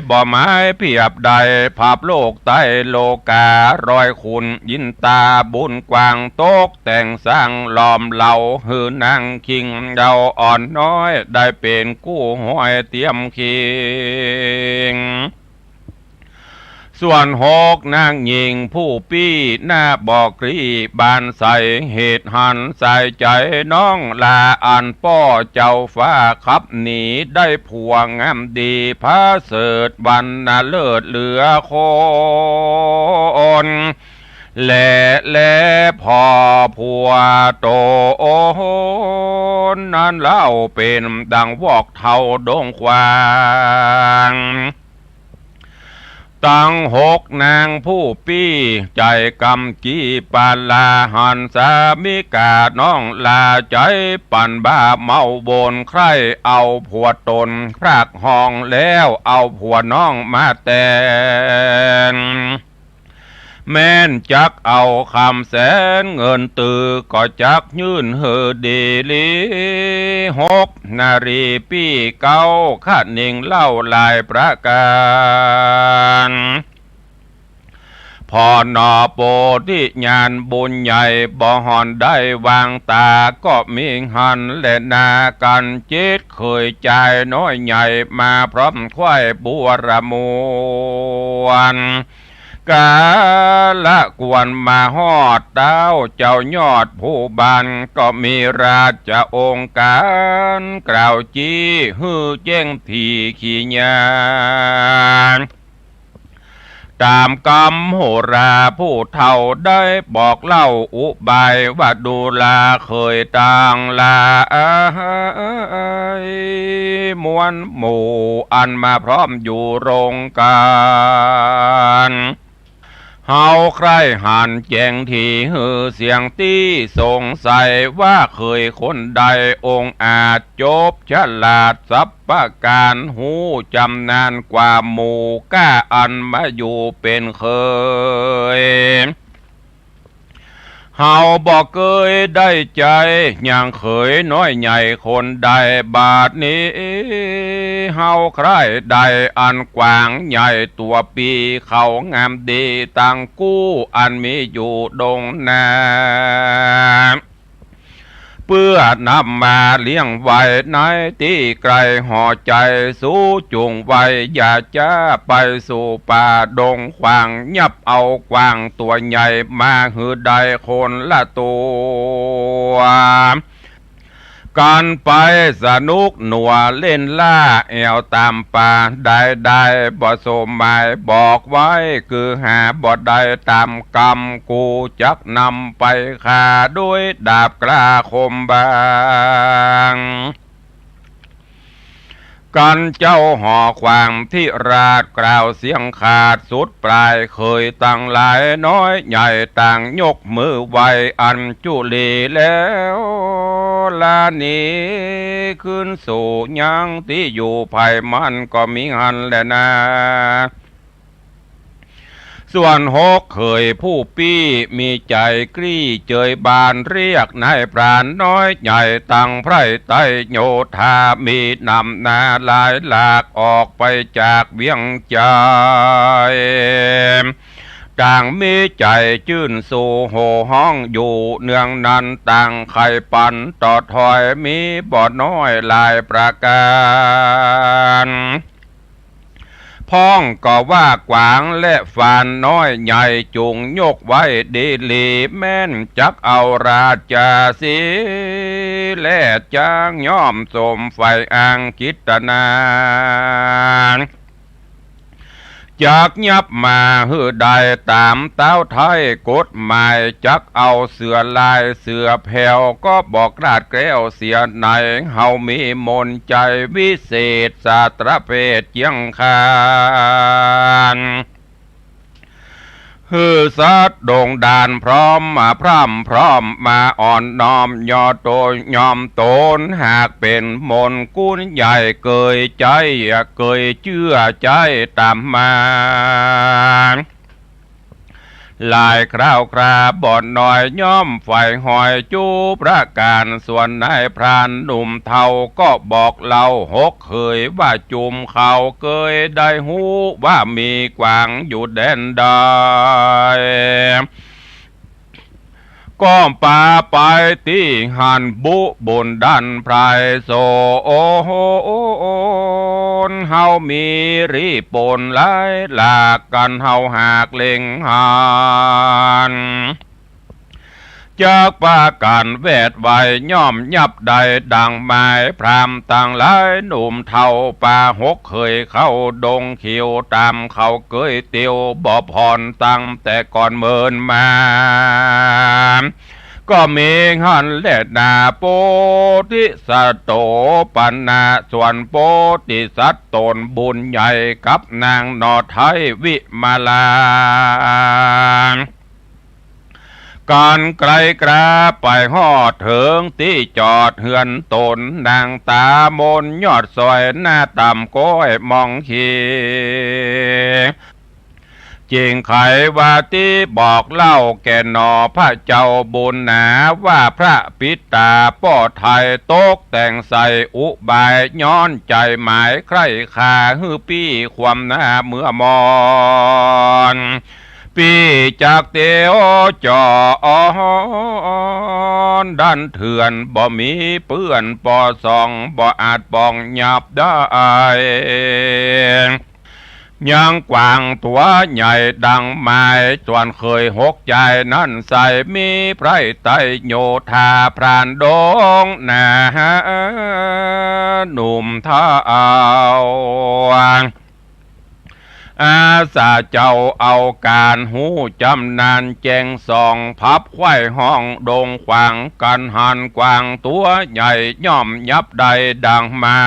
บ่หมายเปียบได้ พับโลกใต้โลการ้อยขุน ยินต๋าบุญกว้างตกแต่งสร้างหลอมเหลา หื้อนางคิงเยาว์อ่อนน้อย ได้เป๋นกู้ห้อยเตียมคิง ส่วนหกนางญิงผู้ปี้หน้าบ่กรีบานใส เหตุหันสายใจ๋น้องลาอันป้อเจ้าฟ้าขับหนี ได้ผัวงามดีผาเสริฐวรรณะเลิศเหลือคน และแลผ่อผัวต๋นนั้นเล่าเป๋นดังวอกเฒ่าดงขวาง ตังหกนางผู้ปี้ใจ๋กำกี้ปาลาหันสามิกาน้องลาใจ๋ปั่นบ้าเมาวนใคร่เอาผัวต๋นพรากห้องแล้วเอาผัวน้องมาแตน แม้นจักเอาคำแสนเงินตือก็จักยื่นหื้อดีหลี หกนารีปี้เก๊าคะนิงเล่าหลายประก๋าน ผ ผ่อหนอโปธิญาณบุญใหญ่ บ่ห่อนได้วางตาก็มีหั้นแลนา กันจิตเขยจายน้อยใหญ่มาพร้อมควายบัวระมวล กาละกวนมาฮอดเต๊าเจ้ายอดภูบาน ก็มีราชองค์ก๋านกล่าวจี้หื้อแจ้งถี่ขีญาณ ต๋ามกำโหราผู้เฒ่าได้บอกเล่าอุบายว่า ดูราเขยตังหลาย มวลหมู่อันมาพร้อมอยู่โรงก๋าน เฮาใคร่หันแจ้งถี่หื้อเสี้ยงตี้สงสัยว่าเขยคนใดองค์อาจจบฉลาดสัพปะก๋าน ฮู้จำนาญกว่าหมู่ก้าอันมาอยู่เป๋นเขย เฮาบ่เกยได้ใจ๋ยังเขยน้อยใหญ่คนใด บาดนี้เฮาใคร่ได้อันกวางใหญ่ตั๋วปี้ เขางามดีตังกู้อันมีอยู่ดงนา เปื้อนำมาเลี้ยงไว้ในตี้ใก้หอใจ๋ สูจุ่งไว้อย่าจ๊าไปสู่ป่าดงขวาง ยับเอากวางตั๋วใหญ่มาหื้อได้คนละตั๋ว กันไปสนุกหนัวเล่นล่าแอ่วต๋ามป่า ได้ได้บ่สมหมายบอกไว้ คือหาบ่ได้ต๋ามกำ กูจักนำไปฆ่าด้วยดาบกล้าคมบาง กันเจ้าหอขวางธิราชกล่าวเสียงขาดสุดปลาย เขยตังหลายน้อยใหญ่ต่างยกมือไหว้อัญจุลีแล้ว ลาหนีคืนสู่ยังตี้อยู่ใผมันก็มีหั้นแลนา ส่วนหกเขยผู้ปี้มีใจ๋กรี้เจยบาน เรียกนายพรานน้อยใหญ่ตังไพร่ไต้โยธา มีนำหน้าหลายหลากออกไปจากเวียงใจ๋ ต่างมีใจ๋จื้นสู่โห่ฮ้องอยู่เนืองนั้น ต่างใค่ปันต่อถอยมีบ่น้อยหลายประก๋าน พ่องก็ว่ากวางและฟานน้อยใหญ่จุ่งยกไว้ดีหลี แม่นจักเอาราชสีห์และจ๊างย่อมสมใฝ่อ้างกิจตนา จักยับมาหื้อได้ต๋ามเต๊าไท้กฎหมาย จักเอาเสือลายเสือแผว ก็บอกราชแก้วเสียไหน เฮามีมนต์ใจ๋วิเศษ สาตรเพศเจียงคาน หื้อสัตว์ดงดานพร้อมมาพร่ำพร้อมมาอ่อนน้อมย่อโตยอมต๋น หากเป๋นมนต์กุณใหญ่เกยใจ๊ เกยเจื้อใจ๊ต๋ามมา หลายคราวคราบ่น้อยย่อมใฝ่หอยจุประก๋าน ส่วนนายพรานหนุ่มเฒ่าก็บอกเล่าหกเขยว่า จุมเขาเกยได้ฮู้ว่ามีกวางอยู่แดนใด ก็ปาไปตี้หั้นบุบุญดันไพรโสน เฮามีรีปนหลายหลาก กันเฮาหากเล็งหัน จักปากั๋นแวดไวย่อมยับได้ดังหมาย พราหมณ์ตังหลายหนุ่มเฒ่าปาหกเขยเข้าดงเขียว ต๋ามเขาเกยเตียวบ่ผ่อนตั้งแต่ก่อนเมินมา ก็มีหั้นแลนา โปธิสัตโตปนะ ส่วนโปธิสัตว์ต๋นบุญใหญ่กับนางหน่อไท้วิมาลา กั๋นไกลกราไปฮอดเถิงตี้จอดเฮือนต๋น นางต๋ามนยอดซอยหน้าต่ำก้อยมองขี จึ่งไขว่าตี้บอกเล่าแก่หน่อพระเจ้าบุญหนา ว่าพระปิตาป้อไท้ตกแต่งใส่อุบาย ย้อนใจ๋หมายใคร่ฆ่าหื้อปี้ความหน้าเมื่อมอน ปี้จักเตียวจ๋อน ดันเถื่อนบ่มีเปื้อนปอส่อง บ่อาจป้องยับได้ ยังกว้างตั๋วใหญ่ดังไม้ ส่วนเขยหกจายนั้นใส มีไพร่ไตรโยธาพรานดงนา หนุ่มเฒ่า อาสาเจ้าเอาก๋านฮู้จำนาญแจ้งส่อง พับไขว้ห้องดงขวาง กั๋นหันกว้างตั๋วใหญ่ ย่อมยับได้ดังไม้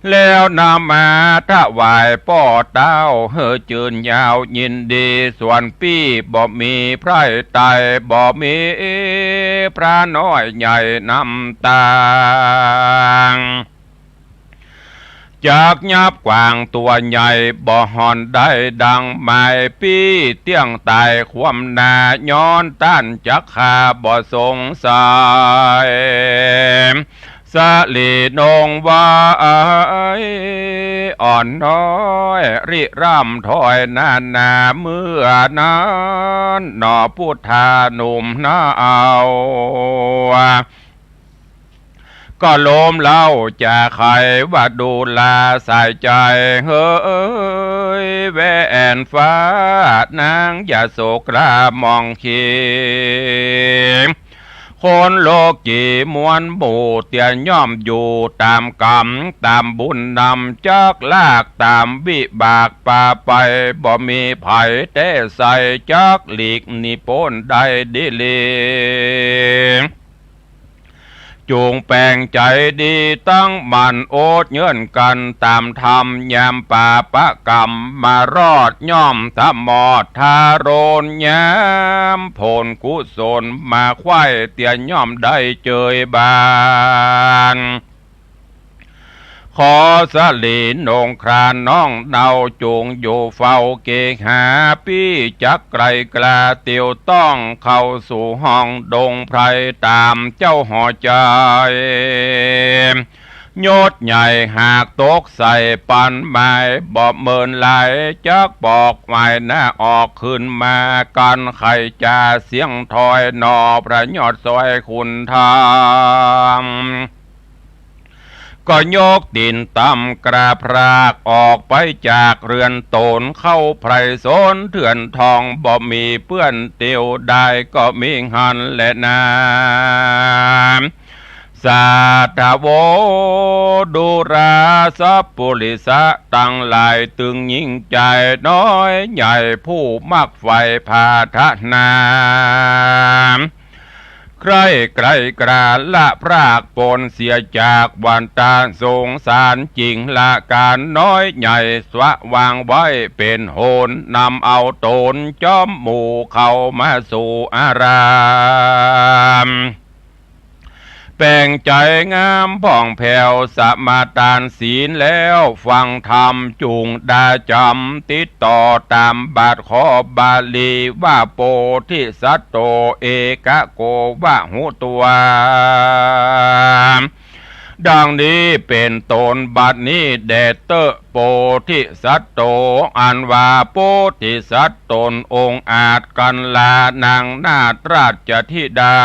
แล้วนำมาถวายป้อเต้า หื้อจืนยาวยินดี ส่วนปี้บ่มีไพร่ไตร บ่มีพระน้อยใหญ่นำตาง จักยับกว้างตั๋วใหญ่ บ่ห่อนได้ดังไม้ ปี้เตี้ยงต๋ายคว่ำหน้า ย้อนต้านจักฆ่าบ่สงสัย สะหลีนงว่า อ่อนน้อย ริร่ำถอยหน้าหนา เมื่อนั้นหนอพุทธาหนุ่มเฒ่า ก็โลมเล้าจาใค่ว่าดูราสายใจ๋ เหยแหวนฟ้านางยโสกรามองเขียง คนโลกีมวลหมู่เตียย่อมอยู่ต๋ามกรรมต๋ามบุญนำ จักลากต๋ามวิบากปาไป บ่มีใผแต๊ใส่ จักหลีกหนีป๊นได้ดีหลี จุ่งแป๋งใจ๋ดีตั้งมั่น อดเยื่อนกั๋นต๋ามธรรม ยามปาปะกรรมมารอด ย่อมถมอดทารุณ ยามผลกุศลมาไขว้ เตียย่อมได้เจยบาน ขอสะหลีนงคราน้องเนา จุ่งอยู่เฝ้าเกหา ปี้จักไกลกล้าเตียวต้อง เข้าสู่ห้องดงไพรต๋ามเจ้าหอใจ๋ ยศใหญ่หากตกใส่ปันไม้ บ่เมินไหล จักปอกไหว้หน้าออกขึ้นมา กั๋นใค่จ่าเสียงถอยหนอ พระยอดซอยขุนธรรม ก็ยกตี๋นต่ำกราบพรากออกไปจากเฮือนต๋น เข้าไพร่สนเถื่อนทอง บ่มีเปื้อนเตียวได้ ก็มีหั้นแลนา สาธโว ดูราสัพปุริสะตังหลาย ตึงยิ่งใจ๋น้อยใหญ่ ผู้มักใฝ่ผาถนา ใคร่ไกลกล้าละพรากปนเสียจากวัฏฏะสงสาร จิ่งละก๋านน้อยใหญ่ สะวางไว้เป๋นโหน นำเอาต๋นจ้อมหมู่ เข้ามาสู่อาราม แป๋งใจ๋งามผ่องแผ้ว สมาตานศีลแล้วฟังธรรม จุ่งดาจ๋ำติดต่อต๋ามบาทขอบาลีว่า โพธิสัตโต เอกโก วะหุตวา ดังนี้เป๋นต้น บัดนี้แด่เต๊อะ โพธิสัตโต อันว่าโพธิสัตว์ต๋นองอาจกั๋นลา นางนาฏราชธิดา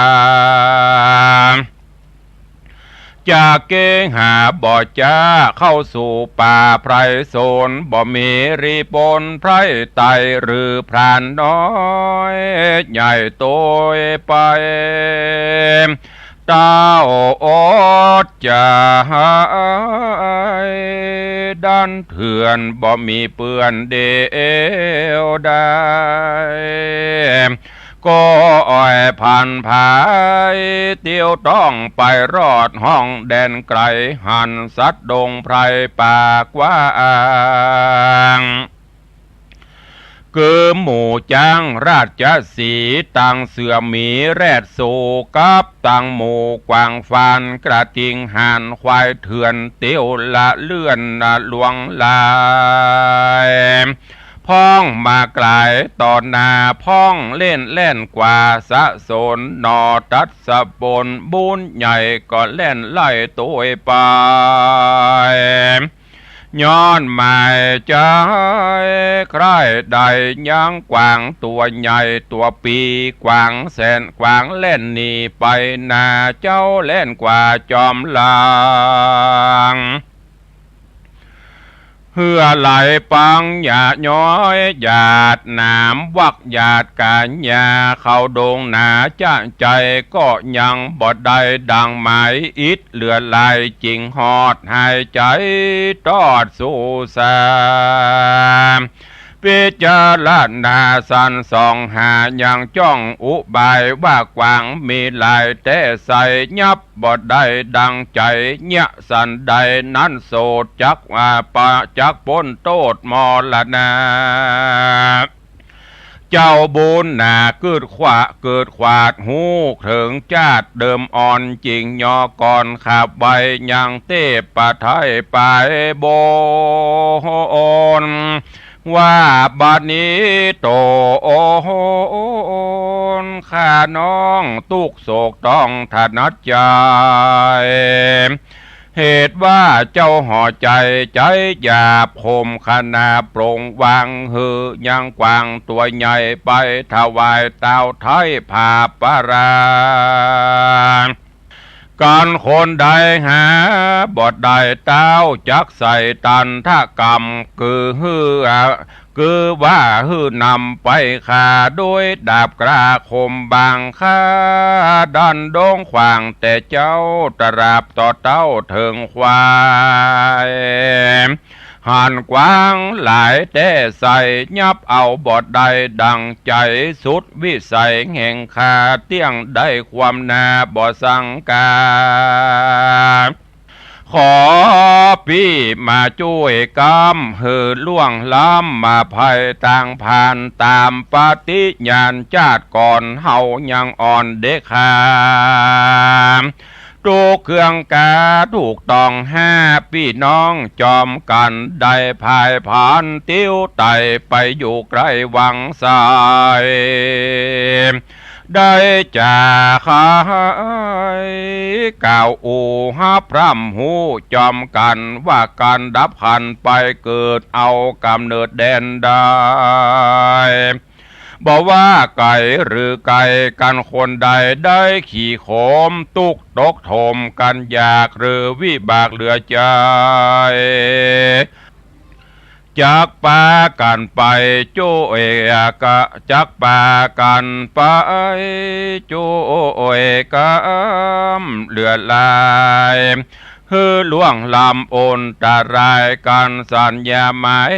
จะเกหาบ่จ๊า เข้าสู่ป่าไพรสน บ่มีรีปนไพรไตร หรือพรานน้อยใหญ่โตยไป เต้าอดจะหาย ดันเถื่อนบ่มีเปื้อนเดียวได้ ก็อ้อยพันภาย เตียวต้องไปรอดห้องแดนไกล หันสัตว์ดงไพรป่ากว้าง คือหมู่จ๊างราชสีห์ ตังเสือหมีแรดสู กับตังหมู่กวางฟานกระทิง ห่านควายเถื่อนเตียวละเลื่อนหลวงลาย พ่องมากลายต่อหน้า พ่องเล่นแล่นกว่าสะสน หนอตัดสะปนบุญใหญ่ ก็แล่นไล่โตยไป ย้อนหมายใจ๋ใคร่ได้ยังกวางตั๋วใหญ่ตั๋วปี กวางแสนกวางแล่นหนีไปนา เจ้าแล่นกว่าจอมหลัง เหื่อไหลปังหญ้าย้อยหยาดหนาม วักหยาดก๋าหญ้าเข้าดงหนา จะใจ๋ก็ยังบ่ได้ดังหมาย อิดเหลือหลายจึงฮอดหายใจ๋ตอดสู่สา พิจารณาสันส่องหายังจ้องอุบาย ว่ากวางมีหลายแต๊ใส่ ยับบ่ได้ดังใจ๋ เยียะสันใดนั้นโสด จักว่าปะ จักป๊นโต้ษมรณะ เจ้าบุญนาเกิดขวา เกิดขวาดฮู้เถิงจาติเดิมอ่อน จึงยอก่อนขับไว้ยังเตพไทยไปบน ว่าบัดนี้ต๋นข้าน้องตุ๊กข์โศกต้องถนัดใจ๋ เหตุว่าเจ้าห่อใจ๋ ใจ๋หยาบข่มขนาปลงวาง หื้อยังกวางตั๋วใหญ่ไปถวายต้าวไทยผาประลา กันคนใดหาบ่ได้ ต้าวจักใส่ตันทกรรม คือหื้อ คือว่าหื้อนำไปฆ่า โดยดาบกล้าคมบาง ฆ่าดันดงขว้าง แต่เจ้าตราบต่อเต้าเถิงควาย หันกวางหลายแต๊ใส่ ยับเอาบ่ได้ดังใจ๋ สุดวิสัยแห่งข้า เตี้ยงได้ความนาบ่สังกา ขอปี้มาจ้วยกำ หื้อล่วงล้ำมาภัยต่างผ่าน ต๋ามปฏิญาณจาติก่อน เฮายังอ่อนเด็กขา ตุ๊กข์เคืองกาถูกต้องห้า ปี้น้องจอมกั๋น ได้พ่ายผานติ้วไต่ ไปอยู่ใก้วังไส ได้จ่าขายกล่าวอู้ฮับพร่ำฮู้จอมกั๋น ว่าก๋านดับขันไปเกิดเอาก๋ำเนิดแดนใด บ่ว่าไก๋หรือใก้ กันคนใดได้ขี่โขม ตุ๊กข์ตกโถม ก๋านยากหรือวิบากเหลือใจ๋ จักปากั๋นไปจ้วยกะ จักปากั๋นไปจ้วยกำเหลือหลาย หื้อล่วงล้ำอันตรายกั๋นสัญญาหมาย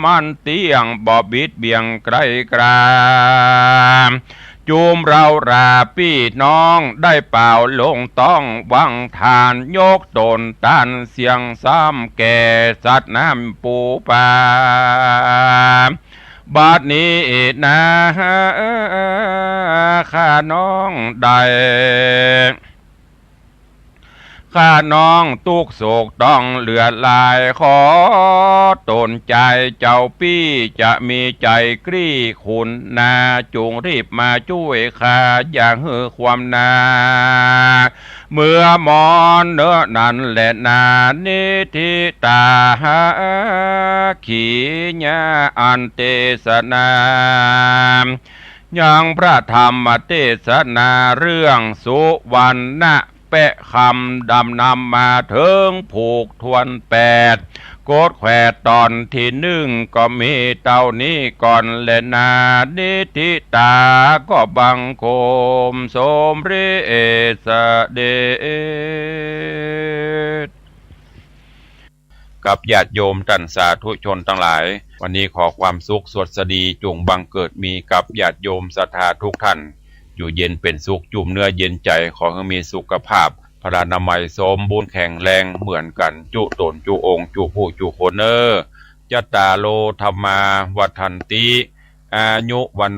มันเตี้ยงบ่บิดเบี่ยงไกลกรา จุมเฮาราปี้น้องได้เป่าลงต้องวังทาน ยกต๋นตานเสียงซ้ำแก่สัตว์น้ำปูปลา บัดนี้นา ข้าน้องได้ ข้าน้องตุ๊กข์โศกต้องเหลือหลาย ขอต๋นจายเจ้าปี้จะมีใจ๋กรี้ขุนนา จุ่งรีบมาจ้วยข้า อย่าหื้อความนาเมื่อมอนเนอะ นั้นแหละนา นิธิตาขีญาอันเตสนา ยังพระธรรมเตสนาเรื่องสุวรรณะ แปะคำดำนำมาเถิงผูกถ้วนแปด กฎแขวดต๋อนตี้นึ่งก็มีเต้านี้ก่อนแลนา นิธิตาก็บังคมสมเร็จเสด็จ กับญาติโยมต้านสาธุชนตังหลาย วันนี้ขอความสุขสวัสดีจุ่งบังเกิดมีกับญาติโยมศรัทธาทุกท่าน อยู่เย็นเป๋นสุข จุ่มเนื้อเย็นใจ๋ ขอหื้อมีสุขภาพพลานามัยสมบูรณ์แข็งแรงเหมือนกั๋นจุ๊ต๋นจุ๊องค์จุ๊ผู้จุ๊คนเน่อ จัตตาโร ธัมมา วัฑฒันติ อายุ วัณ